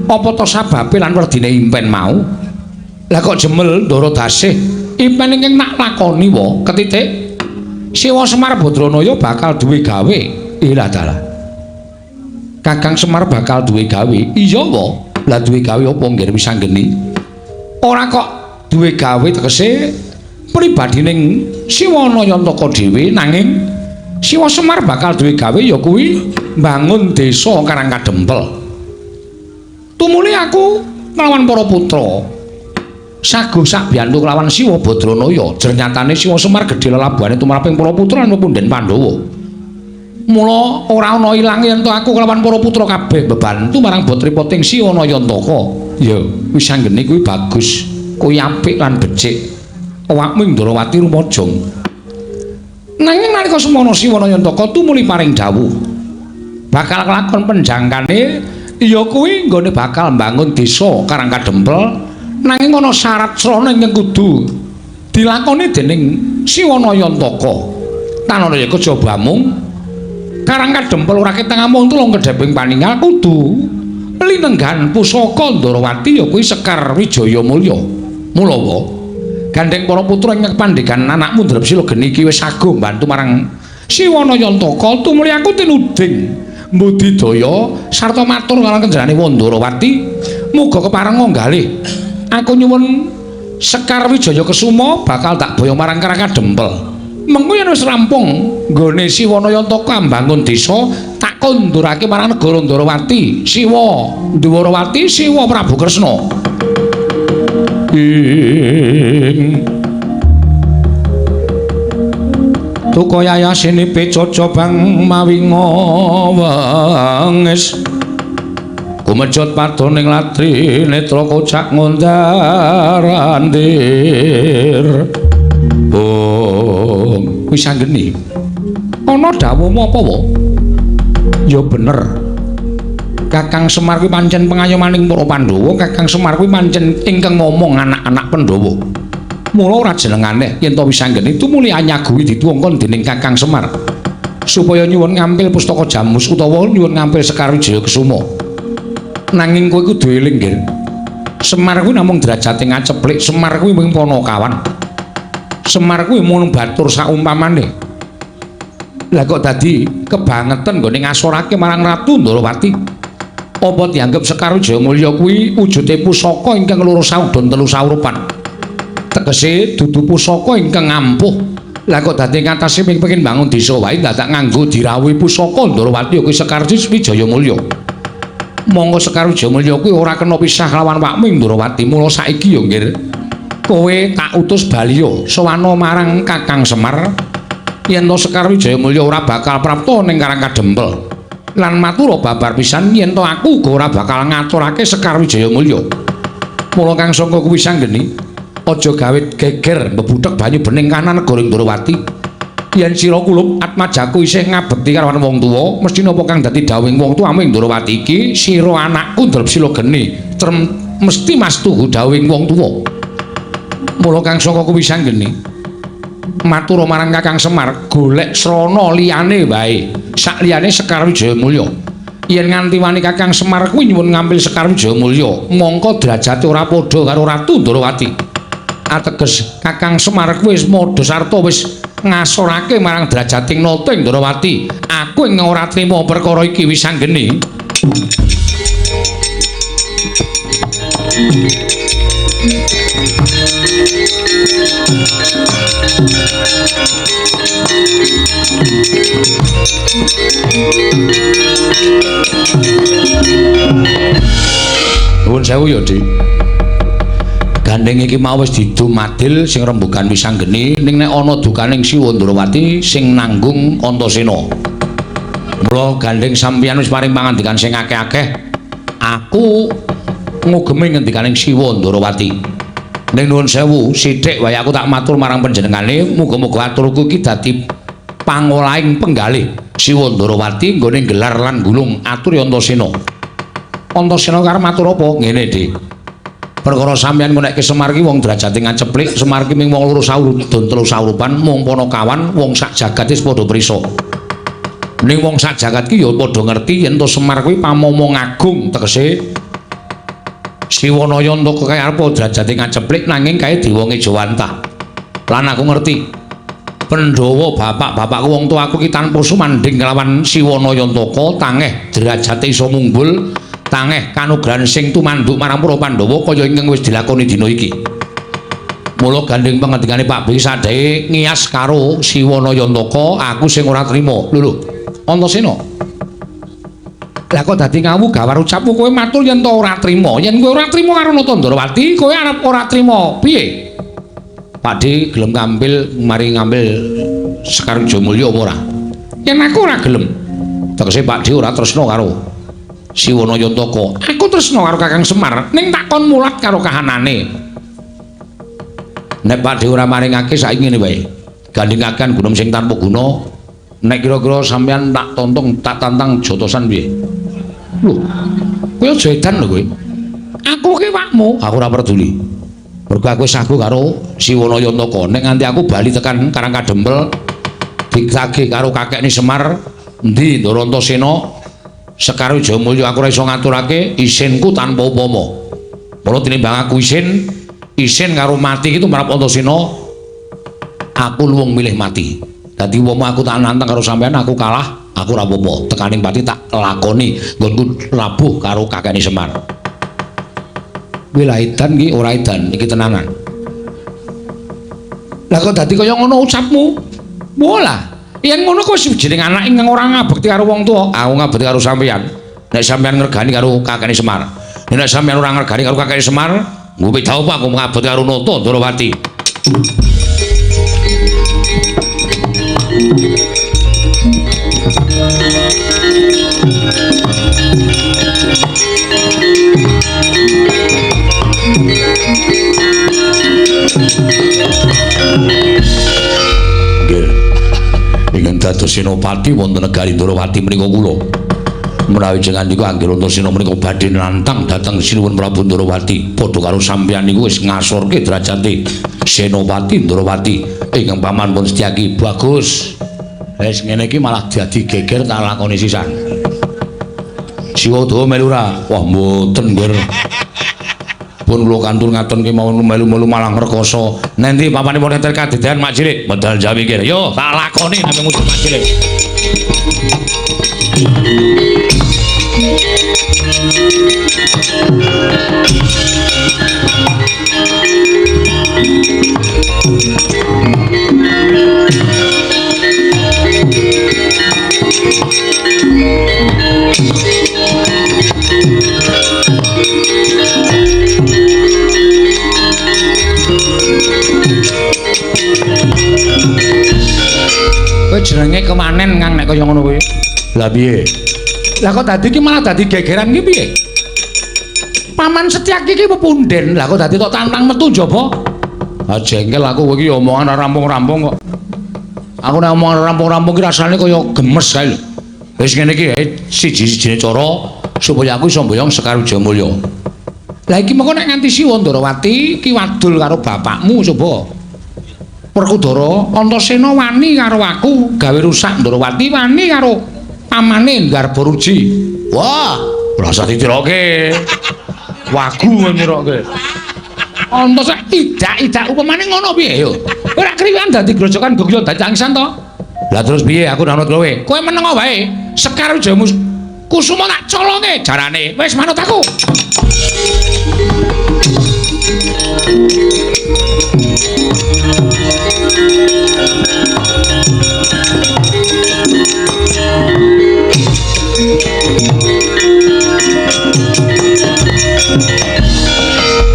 S1: Apa ta sababe lan werdine impen mau? Lah kok jemel Ndara Dasih impen ingkang nak lakoni wa ketitik Siwa Semar Badranaya bakal duwe gawe. Ilah dalah. Kakang Semar bakal duwe gawe. Iya wa. Lah duwe gawe apa nggih wis anggeni? Ora kok duwe gawe tegese pribadining Siwa Nayantaka dhewe nanging Siwa Semar bakal duwe gawe ya kuwi mbangun desa Karang Kadempel. Tumuli aku nglawan para putra. Sago sakbiyantu kelawan Siwa Badranaya. Jernyatane Siwa Semar gedhe lelabuhane tumraping para putra lan pepundhen Pandhawa. Mula ora ana ilange yen aku kelawan para putra kabeh bebantu marang botripoting Siwa Nayantaka. Ya wis anggene kuwi bagus, kuwi apik lan becik. Awakmu Ndorowati rumajang. Nanging nalika semono Siwa Nayantaka tumuli paring dawuh bakal kelakon penjangkane ya kuwi nggone bakal mbangun desa Karang Kadempel nanging ana syarat srana ingkang kudu dilakoni dening Siwa Nayantaka. Tanana ya kejaba mung Karang Kadempel ora ketang amung tulung kedheping paningal kudu linenggan pusaka Ndorowati ya kuwi Sekar Wijaya Mulya. Mula wa gandeng para putra ing pandhegan anakmu Drepsila geni iki wis sago mbantu marang Siwa Nayantaka tumuli aku tinuding mbudidaya sarta matur marang kenjarane Wandharawati muga kepareng nggalih aku nyuwun Sekar Wijaya Kesuma bakal tak boyong marang Karang Kadempel. Mengko yen wis rampung nggone Siwa Nayantaka mbangun desa tak kondurake marang negara Ndharawati Siwa Ndharawati Siwa Prabu Kresna. Ing Tukaya yasini pecoco bang mawi ngowengis kumejot padoning latri netra kocak ngundar andir. Bung wis anggeni ana dawuhmu apa wa? Ya bener. Kakang Semar kuwi pancen pengayomaning para Pandhawa, Kakang Semar kuwi pancen ingkang ngomong anak-anak Pandhawa. Mula ora jenengane yen to wis anggene tumuli anyaguhi dituwongkon dening Kakang Semar supaya nyuwun ngampil pustaka Jamus utawa nyuwun ngampil Sekar Wijaya Kesuma. Nanging kowe kudu eling, Nggir. Semar kuwi namung derajate ngaceplik, Semar kuwi mung panakawan. Semar kuwi mung batur saumpamane. Lah kok dadi kebangetan nggone ngasorake marang Ratu Ndorowati? Apa dianggep Sekar Wijaya Mulya kuwi wujude pusaka ingkang loro saudon telu saurupan? Tegese dudu pusaka ingkang ampuh. Lah kok dadi ngatasi pengin bangun desa wae dadak nganggo dirawuhi pusaka Ndorowati kuwi Sekar Wijaya Mulya. Monggo Sekar Wijaya Mulya kuwi ora kena pisah lawan Wakmu Ndorowati. Mula saiki ya nggir, kowe tak utus baliya sowana marang Kakang Semar yen to Sekar Wijaya Mulya ora bakal prapta ning Karang Kadempel. Lan matura babar pisan yen to aku uga ora bakal ngaturake Sekar Wijaya Mulya. Mula kang sangka kuwi sanggeni Aja gawe geger mbebuthek banyu bening kanan negara Ndrawati. Yen sira kulup atmajaku isih ngabekti karo wong tuwa, mesti napa kang dadi dawuhing wong tuwa ing Ndrawati iki, sira anakku Drepsila geni, trem mesti mastuhu dawuhing wong tuwa. Mula kang saka kuwi sanggeni matur marang Kakang Semar, golek srana liyane wae, sak liyane Sekar Wijayamulya. Yen nganti wani Kakang Semar kuwi nyuwun ngambil Sekar Wijayamulya, mongko derajate ora padha karo Ratu Ndrawati. Ateges Kakang Semar kuwi wis madha sarta wis ngasorake marang derajating nata ing Ndrawati. Aku ing ora trima perkara iki wis anggene. Nuwun sewu ya, Dik. Gandeng iki mau wis didum adil sing rembugan wis anggene, ning nek ana dukaning Siwa Ndrawati sing nanggung Antasena. Mula gandeng sampeyan wis paring pangandikan sing akeh-akeh, aku ngugemi ngendikaning Siwa Ndrawati. Ning nuwun sewu, sithik wae aku tak matur marang panjenengane, muga-muga aturku iki dadi pangolahing penggalih Siwa Ndrawati nggone gelar lan gulung aturi Antasena. Antasena karep matur apa? Ngene, Dik. Perkara sampeyan ngonekke Semar ki wong derajate ngaceplik, Semar ki ming wong loro saurudun telu saurupan, mung panakawan wong sak jagat wis padha prisa. Ning wong sak jagat ki ya padha ngerti yen to Semar kuwi pamomong agung, tegese Siwanaya entuk kaya apa derajate ngaceplik nanging kae dewa ngejawantah. Lan aku ngerti Pandhawa bapak-bapakku wong tuaku ki tanpa sumandhing kelawan Siwanaya Antaka tangeh derajate iso munggul, tangeh kanugrahan sing tumanduk marang para Pandhawa kaya ingkang wis dilakoni dina iki. Mula gandeng pangendikane Pak Bi sadhe ngiyas karo Siwanaya Antaka, aku sing ora trima. Lho lho, Antasena. Lah kok dadi ngawu gawar ucapmu kowe matur yen to ora trima. Yen kowe ora trima karo Nata Ndrawati, kowe arep ora trima piye? Pak D gelem ngambil mari ngambil Sekar Wijayamulya apa ora? Yen aku ora gelem. Tegese Pak D ora tresna karo Siwanaya Antaka. Aku tresna karo Kakang Semar, ning tak kon mulat karo kahanane. Nek Pak D ora maringake saiki ngene wae. Gandhengaken gunung sing tanpa guna. Nek kira-kira sampeyan tak tontong, tak tantang jotosan piye? Lho, kowe aja edan lho kowe. Aku ki wakmu, aku ora peduli. Mergo aku wis sagu karo Siwanaya Antaka. Nek nganti aku bali tekan Karang Kadempel ditagih karo kakekne Semar, endi Ndara Antasena, Sekar Wijayamulya aku ora iso ngaturake isinku tanpa upama. Mula tinimbang aku isin, isin karo mati iki tumrap Antasena, aku luwung milih mati. Dadi umpama aku tak nantang karo sampeyan aku kalah, aku ora apa-apa. Tekaning pati tak lakoni nggonku labuh karo kakekne Semar. Kuwi lah edan iki ora edan, iki tenanan. Lah kok dadi kaya ngono ucapmu? Walah, yen ngono kok wis jeneng anak ingkang ora ngabekti karo wong tuwa, aku ngabekti karo sampeyan. Nek sampeyan ngregani karo kakekne Semar. Nek sampeyan ora ngregani karo kakekne Semar, nggo beda apa aku ngabekti karo Nata Ndrawati. Nggih. Ingkang dados senopati wonten negari Ndrawati menika kula. Menawi jenengan niku anggere Antasena menika badhe nantang dhateng Sinuwun Prabu Ndrawati, padha karo sampeyan niku wis ngasorke derajate Senopati Ndrawati ingkang paman pun Setyaki. Bagus. Wis ngene iki malah dadi geger tak lakoni sisan. Siwa Dawa melu ora? Wah mboten, Ngger. Pun kula kantur ngaten kemawon melu-melu malah ngrekoso. Nanti papanipun enten kadedan Mak Cilik, medal Jawi kene. Yo tak lakoni nek musuh Mak Cilik. Kowe jenenge kemanen Kang nek kaya ngono kuwi. Lah piye? Lah kok dadi iki malah dadi gegeran iki piye? Paman Setyaki iki pepunden. Lah kok dadi tok tantang metu njaba? Ah jengkel aku kowe iki omongan ora rampung-rampung kok. Aku nek omongan rampung-rampung ki rasane kaya gemes kae lho. Wis ngene iki siji-sijine cara supaya aku iso mboyong Sekar Wijayamulya. Lah iki mengko nek nganti Siwa Ndarawati ki wadul karo bapakmu coba. Werkudara Antasena wani karo aku gawe rusak Ndarawati wani karo pamane Garbaruji. Wah, ora usah ditiroke. Wagu kowe niroke. Antasena tidak upamane ngono piye yo. Ora kriwikan dadi grojokan gogyo dadi tangisan to. Lah terus piye aku nanut kowe? Kowe meneng wae. Sekar Wijaya Kusuma tak colonge jarane. Wis manut aku.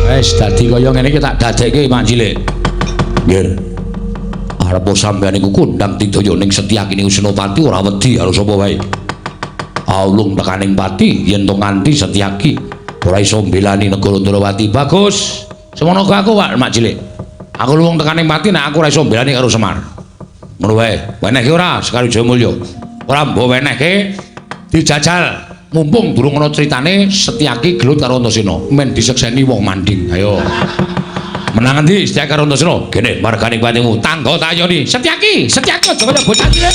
S1: Wis dadi kaya ngene iki tak dadekke Mak Cilik. Nggih. Arep sampeyan iku kondang tidaya ning Setyaki ning Senopati ora wedi karo sapa wae. Aulung tekaning pati yen to nganti Setyaki ora iso mbelani negara Ndrawati. Bagus. Semono aku Pak Mak Cilik. Aku luwung tekaning pati nek aku ora iso mbelani karo Semar. Ngono wae. Wenehke ora Sekar Wijayamulya? Ora mbok wenehke dijajal. Mumpung durung ana critane Setyaki gelut karo Antasena, men disekseni wong manding. Ayo. Menang endi Setyaki karo Antasena? Gene margane patimu tangga tayoni. Setyaki, Setyaki aja kaya bocah cilik.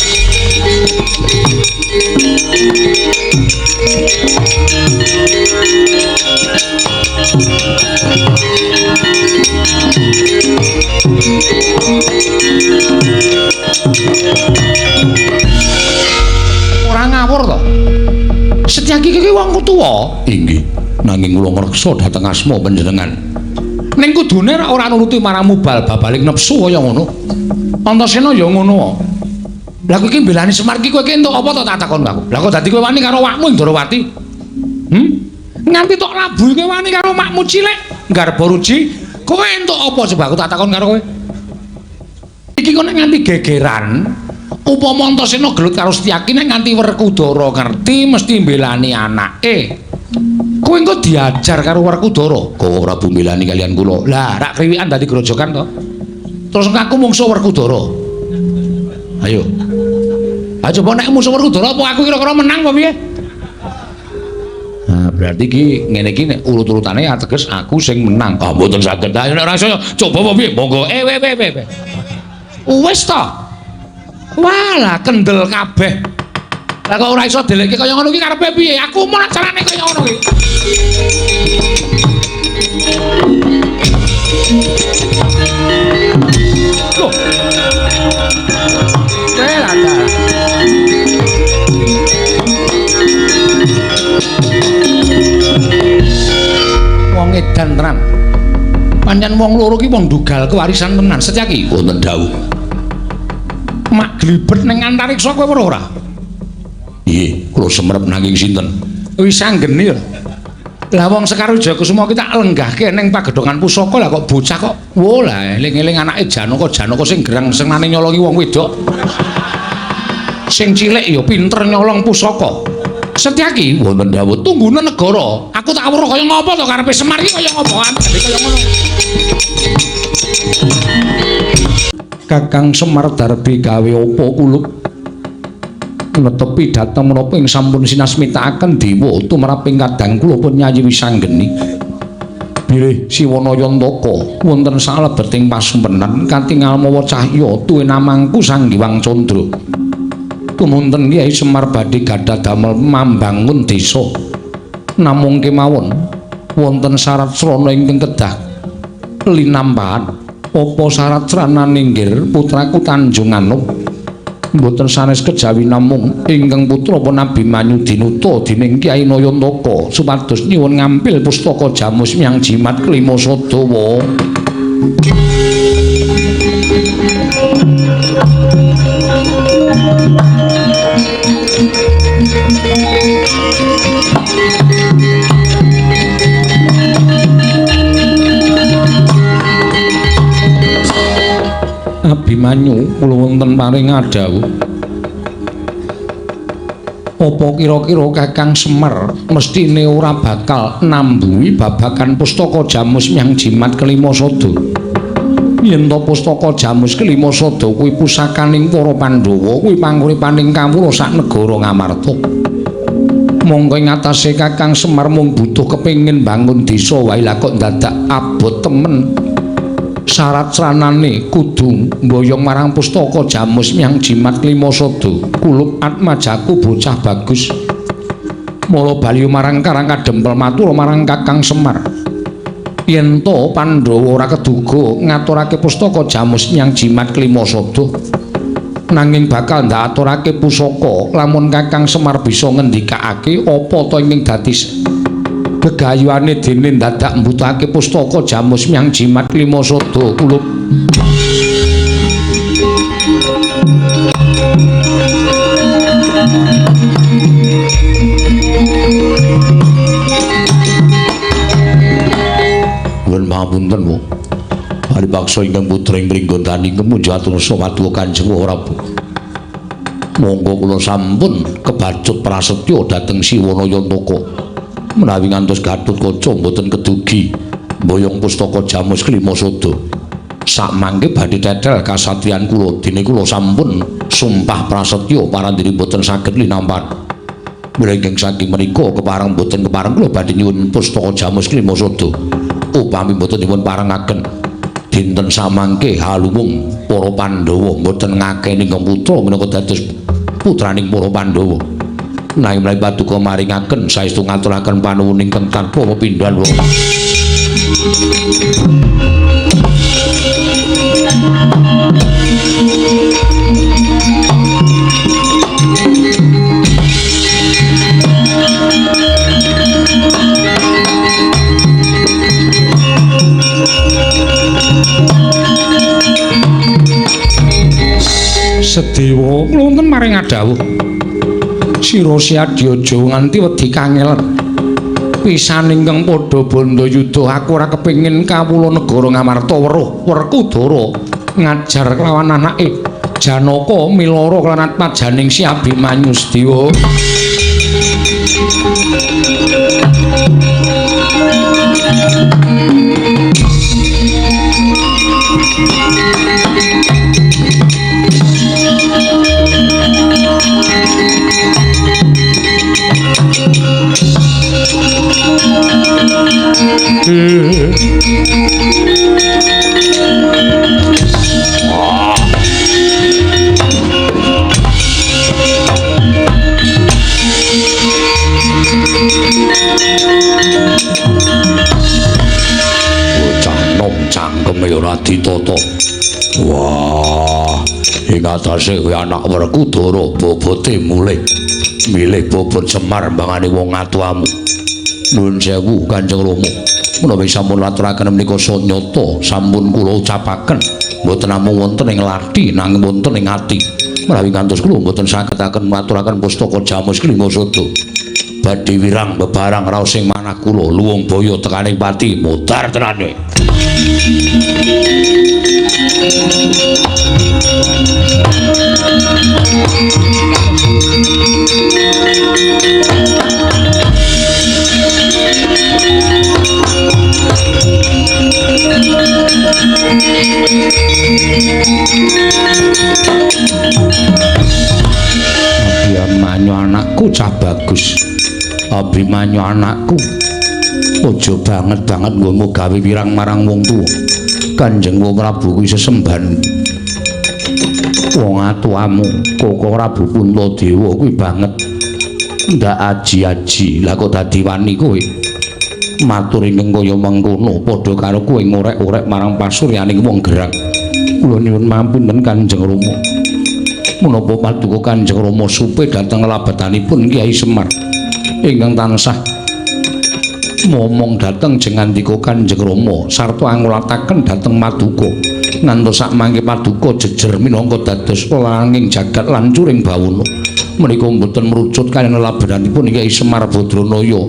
S1: Ora ngawur to. Setyaki iki wong tuwa. Inggih, nanging kula ngreksa dhateng asma panjenengan. Ning kudune ora nuruti marang mubal babaling nepsu kaya ngono. Antasena ya ngono. Lah kowe iki mbelani Semar iki kowe iki entuk apa to tak takon aku. Lah kok dadi kowe wani karo awakmu Ndrawati? Nganti tok labuhi kowe wani karo makmu cilik Garbaruji, kowe entuk apa coba aku tak takon karo kowe. Iki kok nek nganti gegeran upama Antasena gelut karo Setyaki nek nganti Werkudara ngerti mesti mbelani anake. Kowe engko diajar karo Werkudara. Kowe Prabu mbelani kalian kula. Lah rak kriwikan dadi grojokan to. Terus aku mungsuh Werkudara. Ayo. Ha coba nek musuh Werkudara apa aku kira-kira menang apa piye? Nah, berarti iki ngene iki nek urut-urutane ateges aku sing menang. Ah mboten saged. Ayo nek ora iso coba apa piye? Monggo. We. Wis to. Walah kendel kabeh. Lah kok ora iso delekke kaya ngono iki karepe piye? Aku mau carane kaya ngono iki. Loh. Welah ta. Wong edan tenan. Pancen wong loro ki wong dugal kewarisan tenan. Setyaki wonten dawuh. Mak glibet ning antariksa kowe weruh ora? Nggih, kula semerep nanging sinten? Wis anggene lho. Lah wong Sekar Wijaya Kusuma ki tak lenggahke ning pagedhongan pusaka lah kok bocah kok wo lah eling-eling anake Janaka, Janaka sing gerang senengane nyolongi wong wedok. Sing cilik ya pinter nyolong pusaka. Setyaki wonten dawuh tunggune negara. Aku tak weruh kaya ngopo to karepe Semar iki kaya ngopo kaya ngono. Kakang Semar Darbi gawe apa kulup netepi dhateng menapa ing sampun sinasmitakaken dewa tumraping kadang kula pun Nyayi Wisanggeni bilih Siwana Yantaka wonten salebeting pasumpenan katingal mawa cahya tuwinamangku Sang Hyang Candra. Tumunten Kyai Semar badhe gadah damel mambangun desa namung kemawon wonten syarat srana ingkang kedah linampahan. Apa syarat sranane nggir putraku Tanjung Anom mboten sanes kejawi namung ingkang putra pun Abimanyu dinuta dening Kyai Nayantaka supados nyuwun ngampil pustaka Jamus Myang Jimat Klima Sadawa. Abimanyu kula wonten paring adhawuh. Apa kira-kira Kakang Semar mestine ora bakal nambuhi babagan pustaka Jamus Myang Jimat Kelima Sada? Yen to pustaka Jamus Kelima Sada kuwi pusakaning para Pandhawa, kuwi panguripaning kawula sak negara Ngamarta. Monggo ing atase Kakang Semar mung butuh kepengin bangun desa wae lah kok dadak abot temen. Syarat sranane kudu mboyong marang pustaka Jamus Myang Jimat Kelima Sada. Kulup atmajaku bocah bagus. Mula bali marang Karang Kadempel matur marang Kakang Semar. Yen to Pandhawa ora keduga ngaturake pustaka Jamus Nyang Jimat Kelima Sada, nanging bakal ndaturake pusaka lamun Kakang Semar bisa ngendikake apa to ingkang dadi gegayuhane dene dadak mbutuhake pustaka Jamus Nyang Jimat Kelima Sada. Kulup.
S2: Nuwun pangapunten, Bu. Paripaksa ingkang putra ing Pringgondani kemunjo atur samadwa Kanjeng Prabu. Monggo kula sampun kebacut prasetya dhateng Siwana Yantaka. Menawi ngantos Gatotkaca mboten kedugi mboyong pustaka Jamus Kelima Sada. Sakmangke badhe tetel kasatriyan kula dene kula sampun sumpah prasetya parandiri mboten saged linampan. Mila ingkang saking menika kepareng mboten kepareng kula badhe nyuwun pustaka Jamus Kelima Sada. Upami mboten dipun parengaken dinten samangke haluwung para Pandhawa mboten ngakeni ingkang putra minangka dados putraning para Pandhawa. Nanging menawi paduka maringaken saestu ngaturaken panuwun ingkang tanpa pepindhan wong.
S1: Sedewa kula wonten maring adhawuh. Sira Siadya aja nganti wedi kangelen. Pisan ingkang padha bandayuda aku ora kepengin kawula negara Ngamarta weruh Werkudara ngajar kelawan anake Janaka milara kelawan atmajaning Si Abimanyu Sedewa.
S2: Bocah nom cangkeme ora ditata. Wah, ing atase kuwi anak Werkudara bobote mulih. Milih bobot Semar mbangane wong atuamu. Nuwun sewu Kanjeng Rama. Menawi sampun aturaken menika sanyata sampun kula ucapaken mboten namung wonten ing lathi nanging wonten ing ati. Menawi ngantos kula mboten saged aken maturaken pustaka Jamus Kelima Sada. Badhe wirang bebarang raos ing manah kula luwung baya tekaning pati mutar tenane.
S1: Abimanyu anakku cah bagus. Abimanyu anakku, aja banget-banget nggonmu gawe wirang marang wong tuwa. Kanjeng Prabu kuwi sesembahan. Wong atuamu Koko Prabu Puntadewa kuwi banget ndak aji-aji. Lah kok dadi wani kowe matur ingkang kaya mengkono padha karo kowe ngorek-orek marang pasuryaning wong gerang. Kula nyuwun mampunten Kanjeng Rama. Menapa paduka Kanjeng Rama supe dhateng labetanipun Kyai Semar ingkang tansah momong dhateng jengandika Kanjeng Rama sarta angulataken dhateng maduka ngantos sakmangke paduka jejer minangka dados langing jagat lan curing bawana. Menika mboten merucut kaliyan labetanipun Kyai Semar Badranaya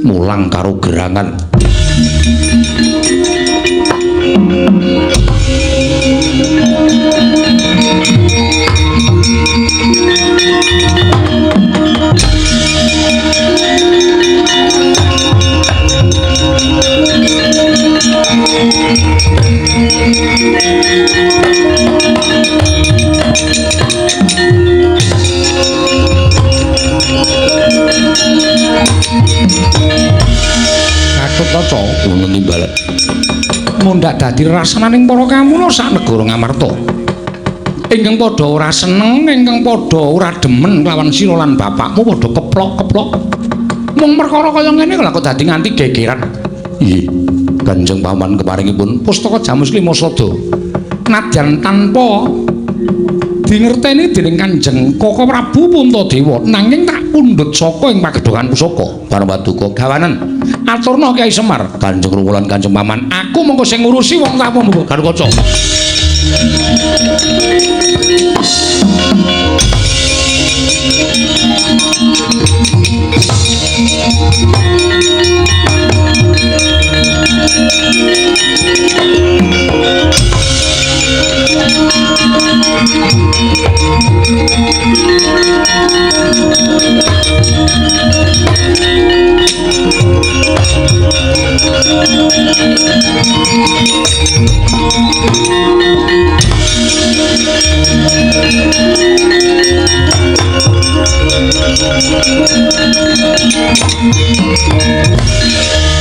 S1: mulang karo gerangan. Gatotkaca wonten timbalan. Mundhak dadi rasananing para kamula sak negara Ngamarta. Ingkang padha ora seneng, ingkang padha ora demen kelawan sira lan bapakmu padha keplok-keplok. Mung perkara kaya ngene lha kok dadi nganti gegeran. Nggih, Kanjeng Paman keparingipun pustaka Jamus Klima Sada. Nadyan tanpa dingerteni dening Kanjeng Koko Prabu Puntadewa, nanging tak pundhut saka ing pagedhongan pusaka. Bareng paduka gawanen aturna Kyai Semar, Kanjeng Rama lan Kanjeng Paman, aku mengko sing ngurusi wong tamu Garukaca.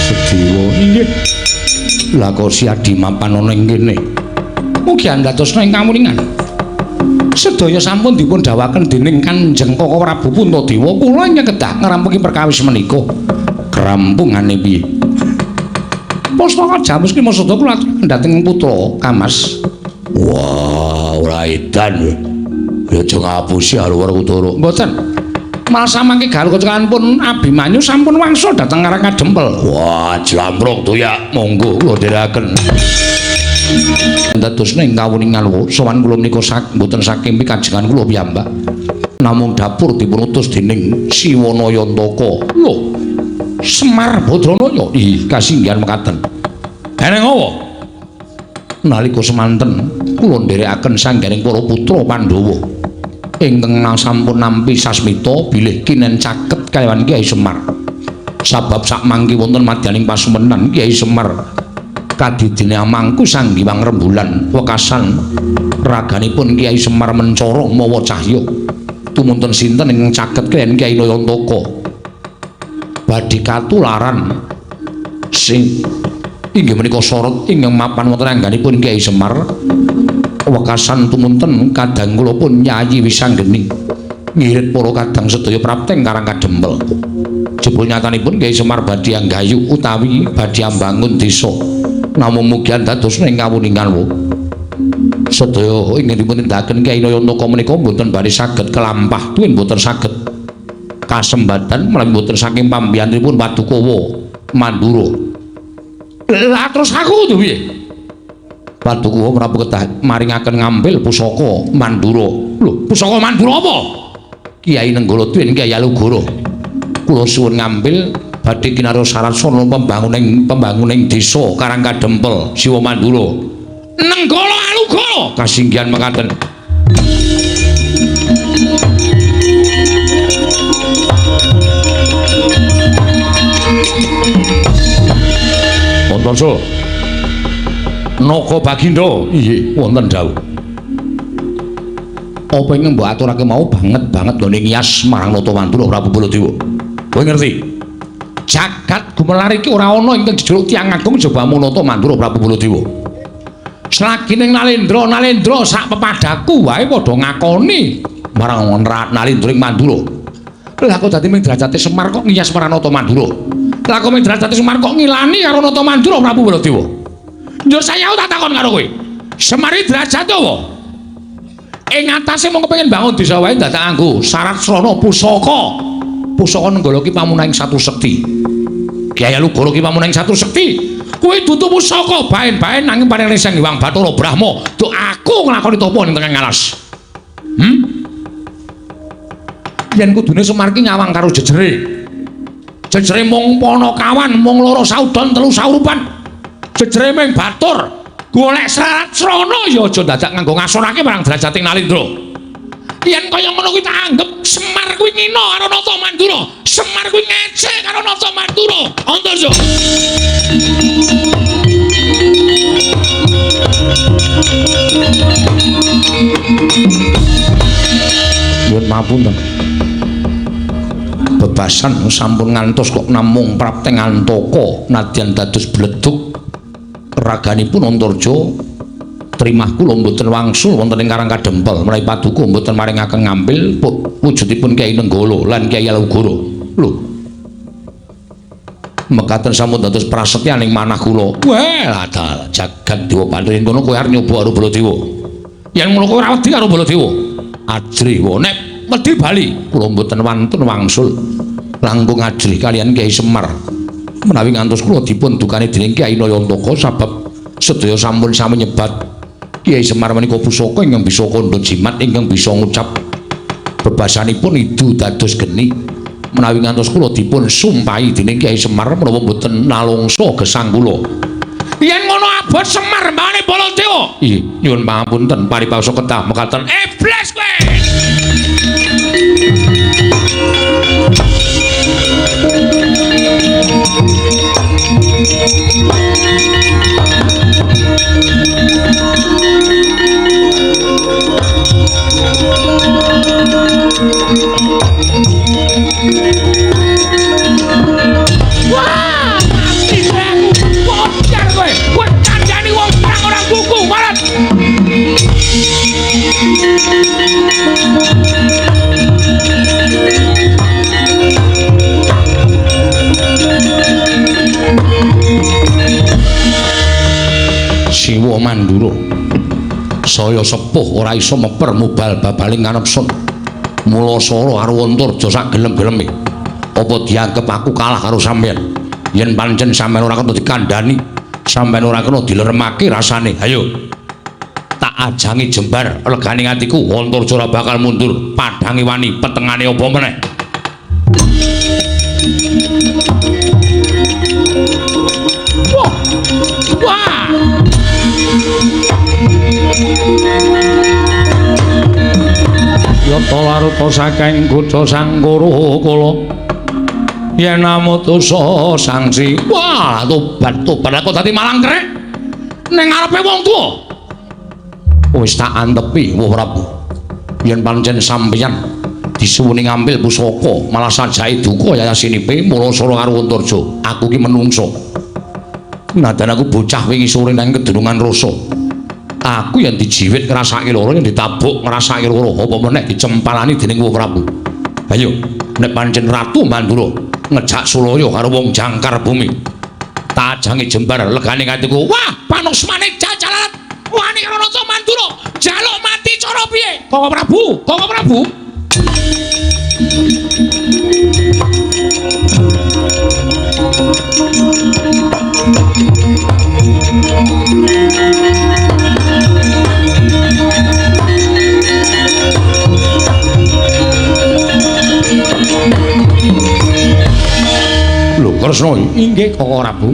S1: Sediwa inggih. Lah kok si Adi mapan ana ing kene. Mugi andhatosna ing kamuningan. Sedaya sampun dipun dawaken dening Kanjeng Koko Prabu Puntadewa, kula ingkang kedah ngrampungi perkawis menika. Krampungane piye? Pustaka Jamus Klima Sada kula aturaken dhateng putra Kamas. Wah, ora edan. Ya aja ngapusi Haluwar Kutara. Mboten. Malah samangke Garukaca pun Abimanyu sampun wangsul dhateng Karang Kadempel. Wah, jlampruk to ya. Monggo kula dherekaken. Dadosna ing kawuningan sowan kula menika mboten saking pikajengan kula piyambak. Namung dapur dipun utus dening Siwana Yantaka. Lho, Semar Badranaya. Ih, kasinggihan mekaten. Eneng apa? Nalika semanten kula nderekaken sangganing para putra Pandhawa ingkang sampun nampi sasmita bilih kinen caket kalawan Kyai Semar. Sabab sakmangke wonten madyaning pasumenan Kyai Semar kadidine amangku Sang Hyang Rembulan wekasan raganipun Kyai Semar mencara mawa cahya. Tumunten sinten ingkang caket kaliyan Kyai Nayantaka badhe katularan sing inggih menika sorot ingkang mapan wonten angganipun Kyai Semar. Wekasan tumunten kadang kula pun Yayi Wisanggeni ngirit para kadang sedaya prapteng Karang Kadempel. Jebul nyatanipun Kyai Semar badhe anggayu utawi badhe ambangun desa. Namung mugi andadosna ing kawuningan wo. Sedaya ingkang dipun tindakaken Kyai Nayantaka menika mboten badhe saged kelampah tuwin mboten saged kasembatan menawi mboten saking pambiyanipun Padukawa Mandura. Lah terus aku kudu piye? Padukawa Prabu kedah maringaken ngambil pusaka Mandura. Lho, pusaka Mandura apa? Kyai Nenggala tuwin Kyai Alugoro. Kula suwun ngambil badhe kinarya syarat sarana pembanguning desa Karang Kadempel, Siwa Mandura. Nenggala Alugoro kasinggihan mekaten. Wonten so. Naga Bagindo, inggih wonten dawuh. Apa ingkang mbok aturake mau banget banget nggone ngiyas marang Nata Mandura Prabu Baladewa. Kowe ngerti? Jagat gumelar iki ora ana ingkang jejuluk tiyang agung jaba Nata Mandura Prabu Baladewa. Selagi ning Nalendra, Nalendra sak pepadaku wae padha ngakoni marang Nalendra ing Mandura. Lah kok dadi ming derajate Semar kok ngiyas marang Nata Mandura. Lah kok ming derajate Semar kok ngilani karo Nata Mandura Prabu Baladewa. Njur saya tak takon karo kowe. Semar iki derajate apa? Ing atase mung kepengin bangun desa wae dadak nganggo syarat srana pusaka. Pusaka Nenggala ki pamunahing satu sekti. Kyai Alugoro ki pamunahing satu sekti. Kuwi dudu pusaka baen-baen nanging paring Sang Hyang Bathara Brahma. Duk aku nglakoni tapa ning tengah alas. Yen kudune Semar ki nyawang karo jejere. Jejere mung Panakawan, mung loro saudon telu saurupan. Jejere ming batur. Golek syarat srana ya aja dadak nganggo ngasorake marang derajate Nalendra. Yen kaya ngono kuwi tak anggep Semar kuwi ngina karo Nata Mandura. Semar kuwi ngece karo Nata Mandura. Antarja. Nyuwun mapunten. Bebasan sampun ngantos kok namung prapteng antaka nadyan dados bledug raganipun Antarja trimah kula mboten wangsul wonten ing Karang Kadempel menawi paduka mboten maringaken ngampil wujudipun Kyai Nenggala lan Kyai Alugoro. Lho, mekaten sampun dados prasetyaning manah kula. Wah, ladal jagat dewa Bathara kono kowe arep nyoba karo Baladewa. Yen ngono kowe ora wedi karo Baladewa. Ajrih wae nek wedi bali kula mboten wantun wangsul langkung ajrih kaliyan Kyai Semar. Menawi ngantos kula dipun dukani dening Kyai Nayantaka sabab sedaya sampun sami nyebat Kyai Semar menika pusaka ingkang bisa kandha jimat ingkang bisa ngucap bebasanipun idu dados geni. Menawi ngantos kula dipun sumpahi dening Kyai Semar menawa mboten nalungsa gesang kula. Yen ngono abot Semar mbane Baladewa. Ih, nyuwun pangapunten paribasa kedah mekaten. Iblis kowe. Wah, mati aku. Bocor kowe. Kowe kandhani wong perang ora buku, marat. Siwa Mandura saya sepuh ora iso meper mubal babaling kanepsun. Mula sora karo Antarja sak gelem-geleme. Apa dianggep aku kalah karo sampeyan? Yen pancen sampeyan ora kena dikandhani, sampeyan ora kena dileremake rasane. Ayo. Tak ajangi jembar legane atiku, Antarja ora bakal mundur. Padhange wani, petengane apa meneh? Wah. Wah. Yata laruta saking kutha Sangkara kala yen amutusa sangsi. Wah, tobat tobat aku dadi malang krek ning ngarepe wong tuwa. Wis tak antepi Wah Prabu. Yen pancen sampeyan disuwuni ngambil pusaka malah sajake duka yayasinipe mula sora karo Antarja. Aku ki menungso. Nadan aku bocah wingi sore nang kedunungan rasa. Aku yang dijiwit ngrasake lara, yang ditabuk ngrasake lara, apa meneh dicempalani dening Wah Prabu. Ayo, nek pancen Ratu Mandura ngejak sulaya karo wong jangkar bumi. Tak ajangi jembar legane atiku. Wah, panusmane jajalan wani karo Raja Mandura, jaluk mati cara piye? Koko Prabu, Koko Prabu. Lho, Kresna inggih Koko Prabu.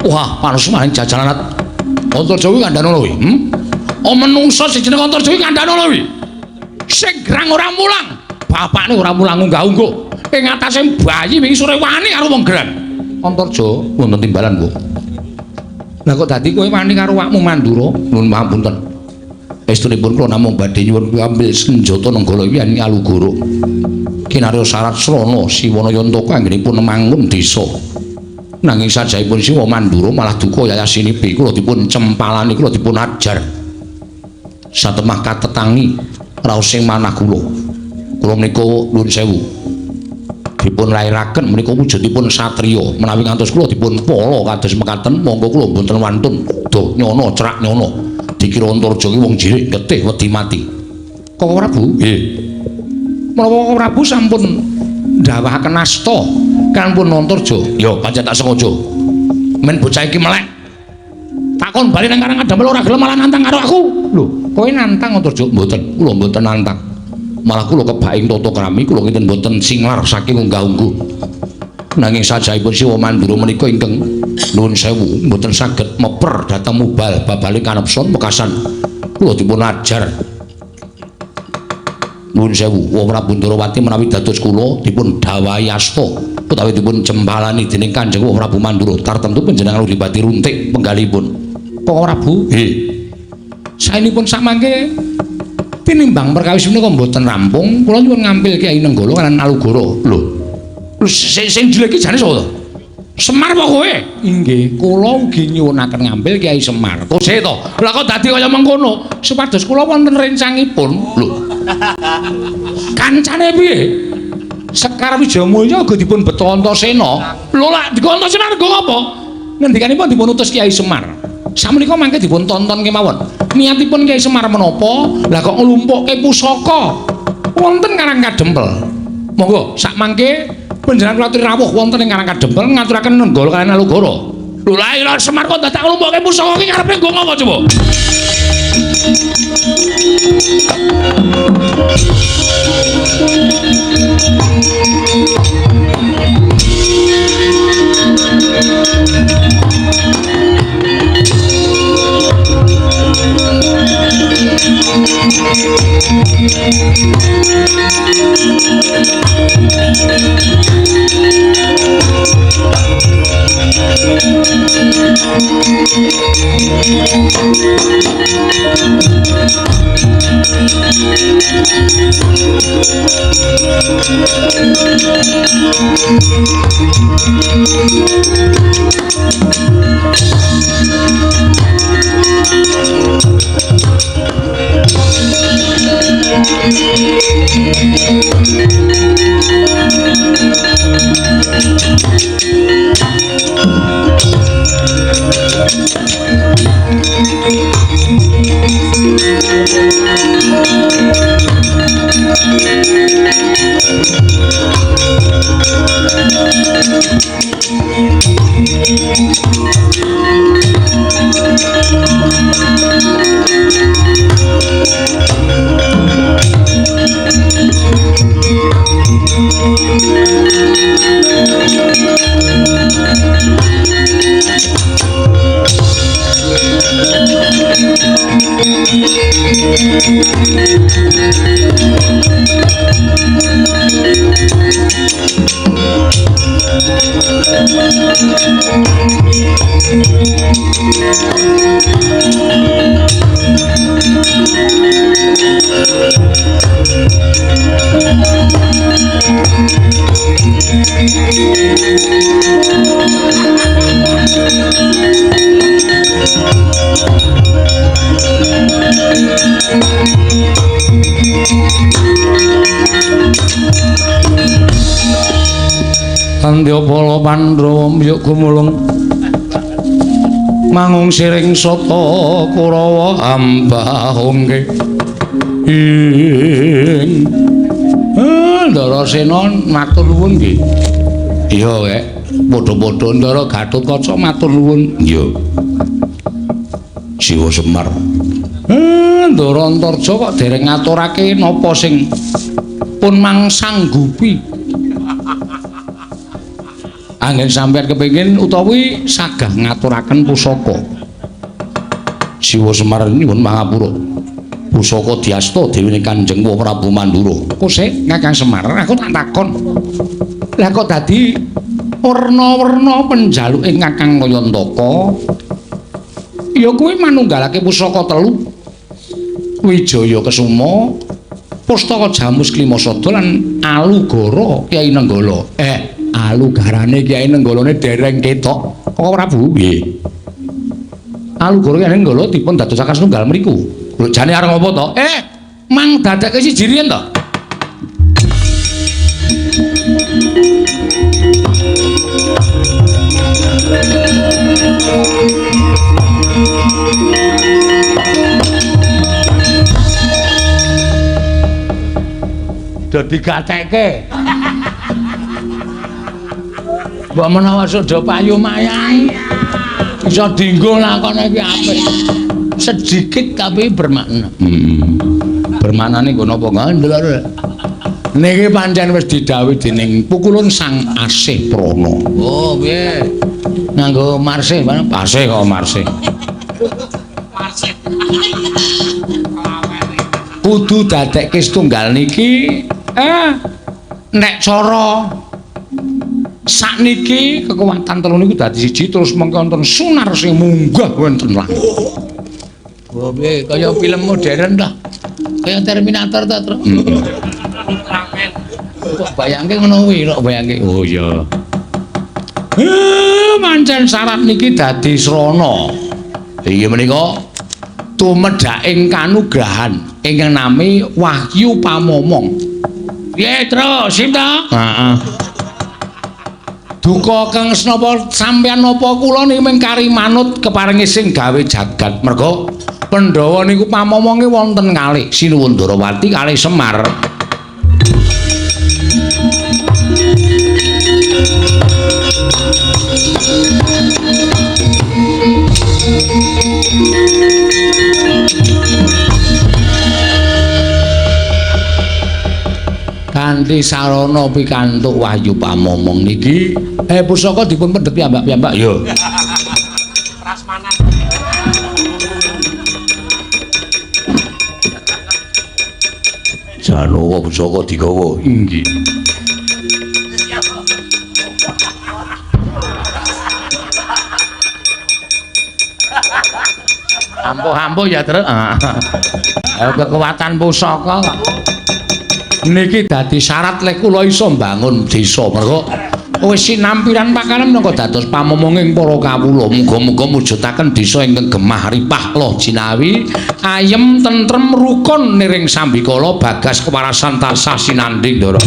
S1: Wah, panusmane jajalan Antarja kuwi kandhane kuwi. Oh, menungsa sing jeneng Antarja kuwi kandhane kuwi. Sing grang ora mulang, bapakne ora mulang unggah-ungguh. Ing atase bayi wingi sore wani karo wong gerang. Antarja wonten timbalan, Bu. Lah kok dadi kowe wani karo awakmu Mandura? Nuwun pangapunten. Estunipun kula namung badhe nyuwun ambil senjata Nenggala iki Alugoro. Kinarya syarat srana Siwana Yantaka anggenipun mangun desa. Nanging sajahipun Siwa Mandura malah duka yayasinipi kula dipun cempalani, kula dipun ajar. Satemah katetangi raosing manah kula. Kula menika nuwun sewu. Dipun lairaken menika wujudipun satriya. Menawi ngantos kula dipun pala kados mekaten, monggo kula mboten wantun doh nyono cerak nyono. Dikira Antarja ki wong jirik getih wedi mati. Koko Prabu? Nggih. Menawa Koko Prabu sampun ndawahaken asta kanpun Antarja. Ya pancen tak sengaja. Men bocah iki melek. Takon bali nang Karang Kadempel ora gelem malah nantang karo aku. Lho, kowe nantang Antarja? Mboten, kula mboten nantang. Malah kula kebaing tata krami kula kinten mboten singlar saking unggah-ungguh. Nanging sajahipun Siwa Mandura menika ingkang nuwun sewu mboten saged meper dhateng mubal babale kanepson wekasan kula dipun ajar. Nuwun sewu, Wah Prabu Ndrawati menawi dados kula dipun dawahi asta utawi dipun cempalani dening Kanjeng Wah Prabu Mandura tartemtu panjenengan Udipati runtik penggalipun. Koko Prabu? Nggih. Saenipun samangke tinimbang perkawis menika mboten rampung, kula nyuwun ngampil Kyai Nenggala lan Alugoro. Lho. Sing jelek iki jane sapa to? Semar apa kowe? Inggih, kula ugi nyuwunaken ngambil Kyai Semar. Kose to? Lah kok dadi kaya mengkono? Supados kula wonten rencangipun. Lho. Kancane piye? Sekar Wijayamulya uga dipun beto Antasena. Lho lak digo Antasena nggo apa? Ngendikanipun dipun utus Kyai Semar. Sakmenika mangke dipun tonton kemawon. Niatipun Kyai Semar menapa? Lah kok nglumpukke pusaka wonten Karang Kadempel. Monggo sak mangke panjenengan kula aturi rawuh wonten ing Karang Kadempel ngaturaken nenggala kaliyan Alugara. Lho lha ira Semar kok dadak nglumpukke pusaka iki karepe nggo ngapa coba? Tandya Pandhawa mbyuk gumulung mangung siring sata Kurawa ambahungke ing Ndarasena matur nuwun nggih. Iya kek, padha-padha Ndara Gatotkaca matur nuwun. Iya. Jiwa Semar. Ndara Antarja kok dereng ngaturake napa sing pun mangsanggupi. Anggen sampeyan kepengin utawi sagah ngaturaken pusaka. Jiwa Semar nyuwun pangapura. Pusaka diasta dewi Kanjeng Prabu Mandura. Kosek Kakang Semar, aku tak takon. Lah kok dadi werna-werna penjaluke Kakang Kayantaka? Ya kuwi manunggalake pusaka telu. Wijaya Kesuma, Pustaka Jamus Klimasada lan Alugara Kyai Nenggala. Alugarane Kyai Nenggalane dereng ketok. Kok Prabu piye? Alugara Kyai Nenggala dipun dadosaken setunggal mriku. Lho jane arep apa to? Mang dadekke siji riyen to. Do digatekke. Mbok menawa sudah payu mayai iso dinggo lakone iki apik. Sedikit tapi bermakna. Bermaknane nggo napa ngandel. Niki pancen wis didhawuhi dening pukulun Sang Asih Prana. Oh, piye? Nganggo marsih, marsih kok marsih. Marsih. Kudu dadekke setunggal niki nek cara sakniki kekuatan telu niku dadi siji terus mengko wonten sunar sing munggah wonten langit. Oh piye kaya film modern ta. Kaya Terminator ta, Tru. Kok bayangke ngono kuwi, kok bayangke. Oh iya. Pancen syarat niki dadi srana. Inggih menika tumedhaking kanugrahan ingkang nami Wahyu Pamomong. Piye, Tru? Sip ta? Heeh. Duka kang senapa sampeyan napa kula niki mung kari manut keparengi sing gawe jagat. Merga Pandhawa niku pamomonge wonten kalih Sinuwun Darawati kalih Semar. Kanthi sarana pikantuk Wahyu Pamomong niki pusaka dipun pendhet piyambak-piyambak ya.
S4: Prasmanan.
S1: Janowo pusaka digawa. Inggih. Ampuh-ampuh ya, Truk. Kekuatan pusaka kok. Niki dadi syarat lek kula iso mbangun desa. Mergo wis sinampiran pakanan minangka dados pamomonging para kawula. Muga-muga mujudaken desa ingkang gemah ripah loh jinawi, ayem tentrem rukun niring sambikala bagas kewarasan tansah sinanding, Ndara.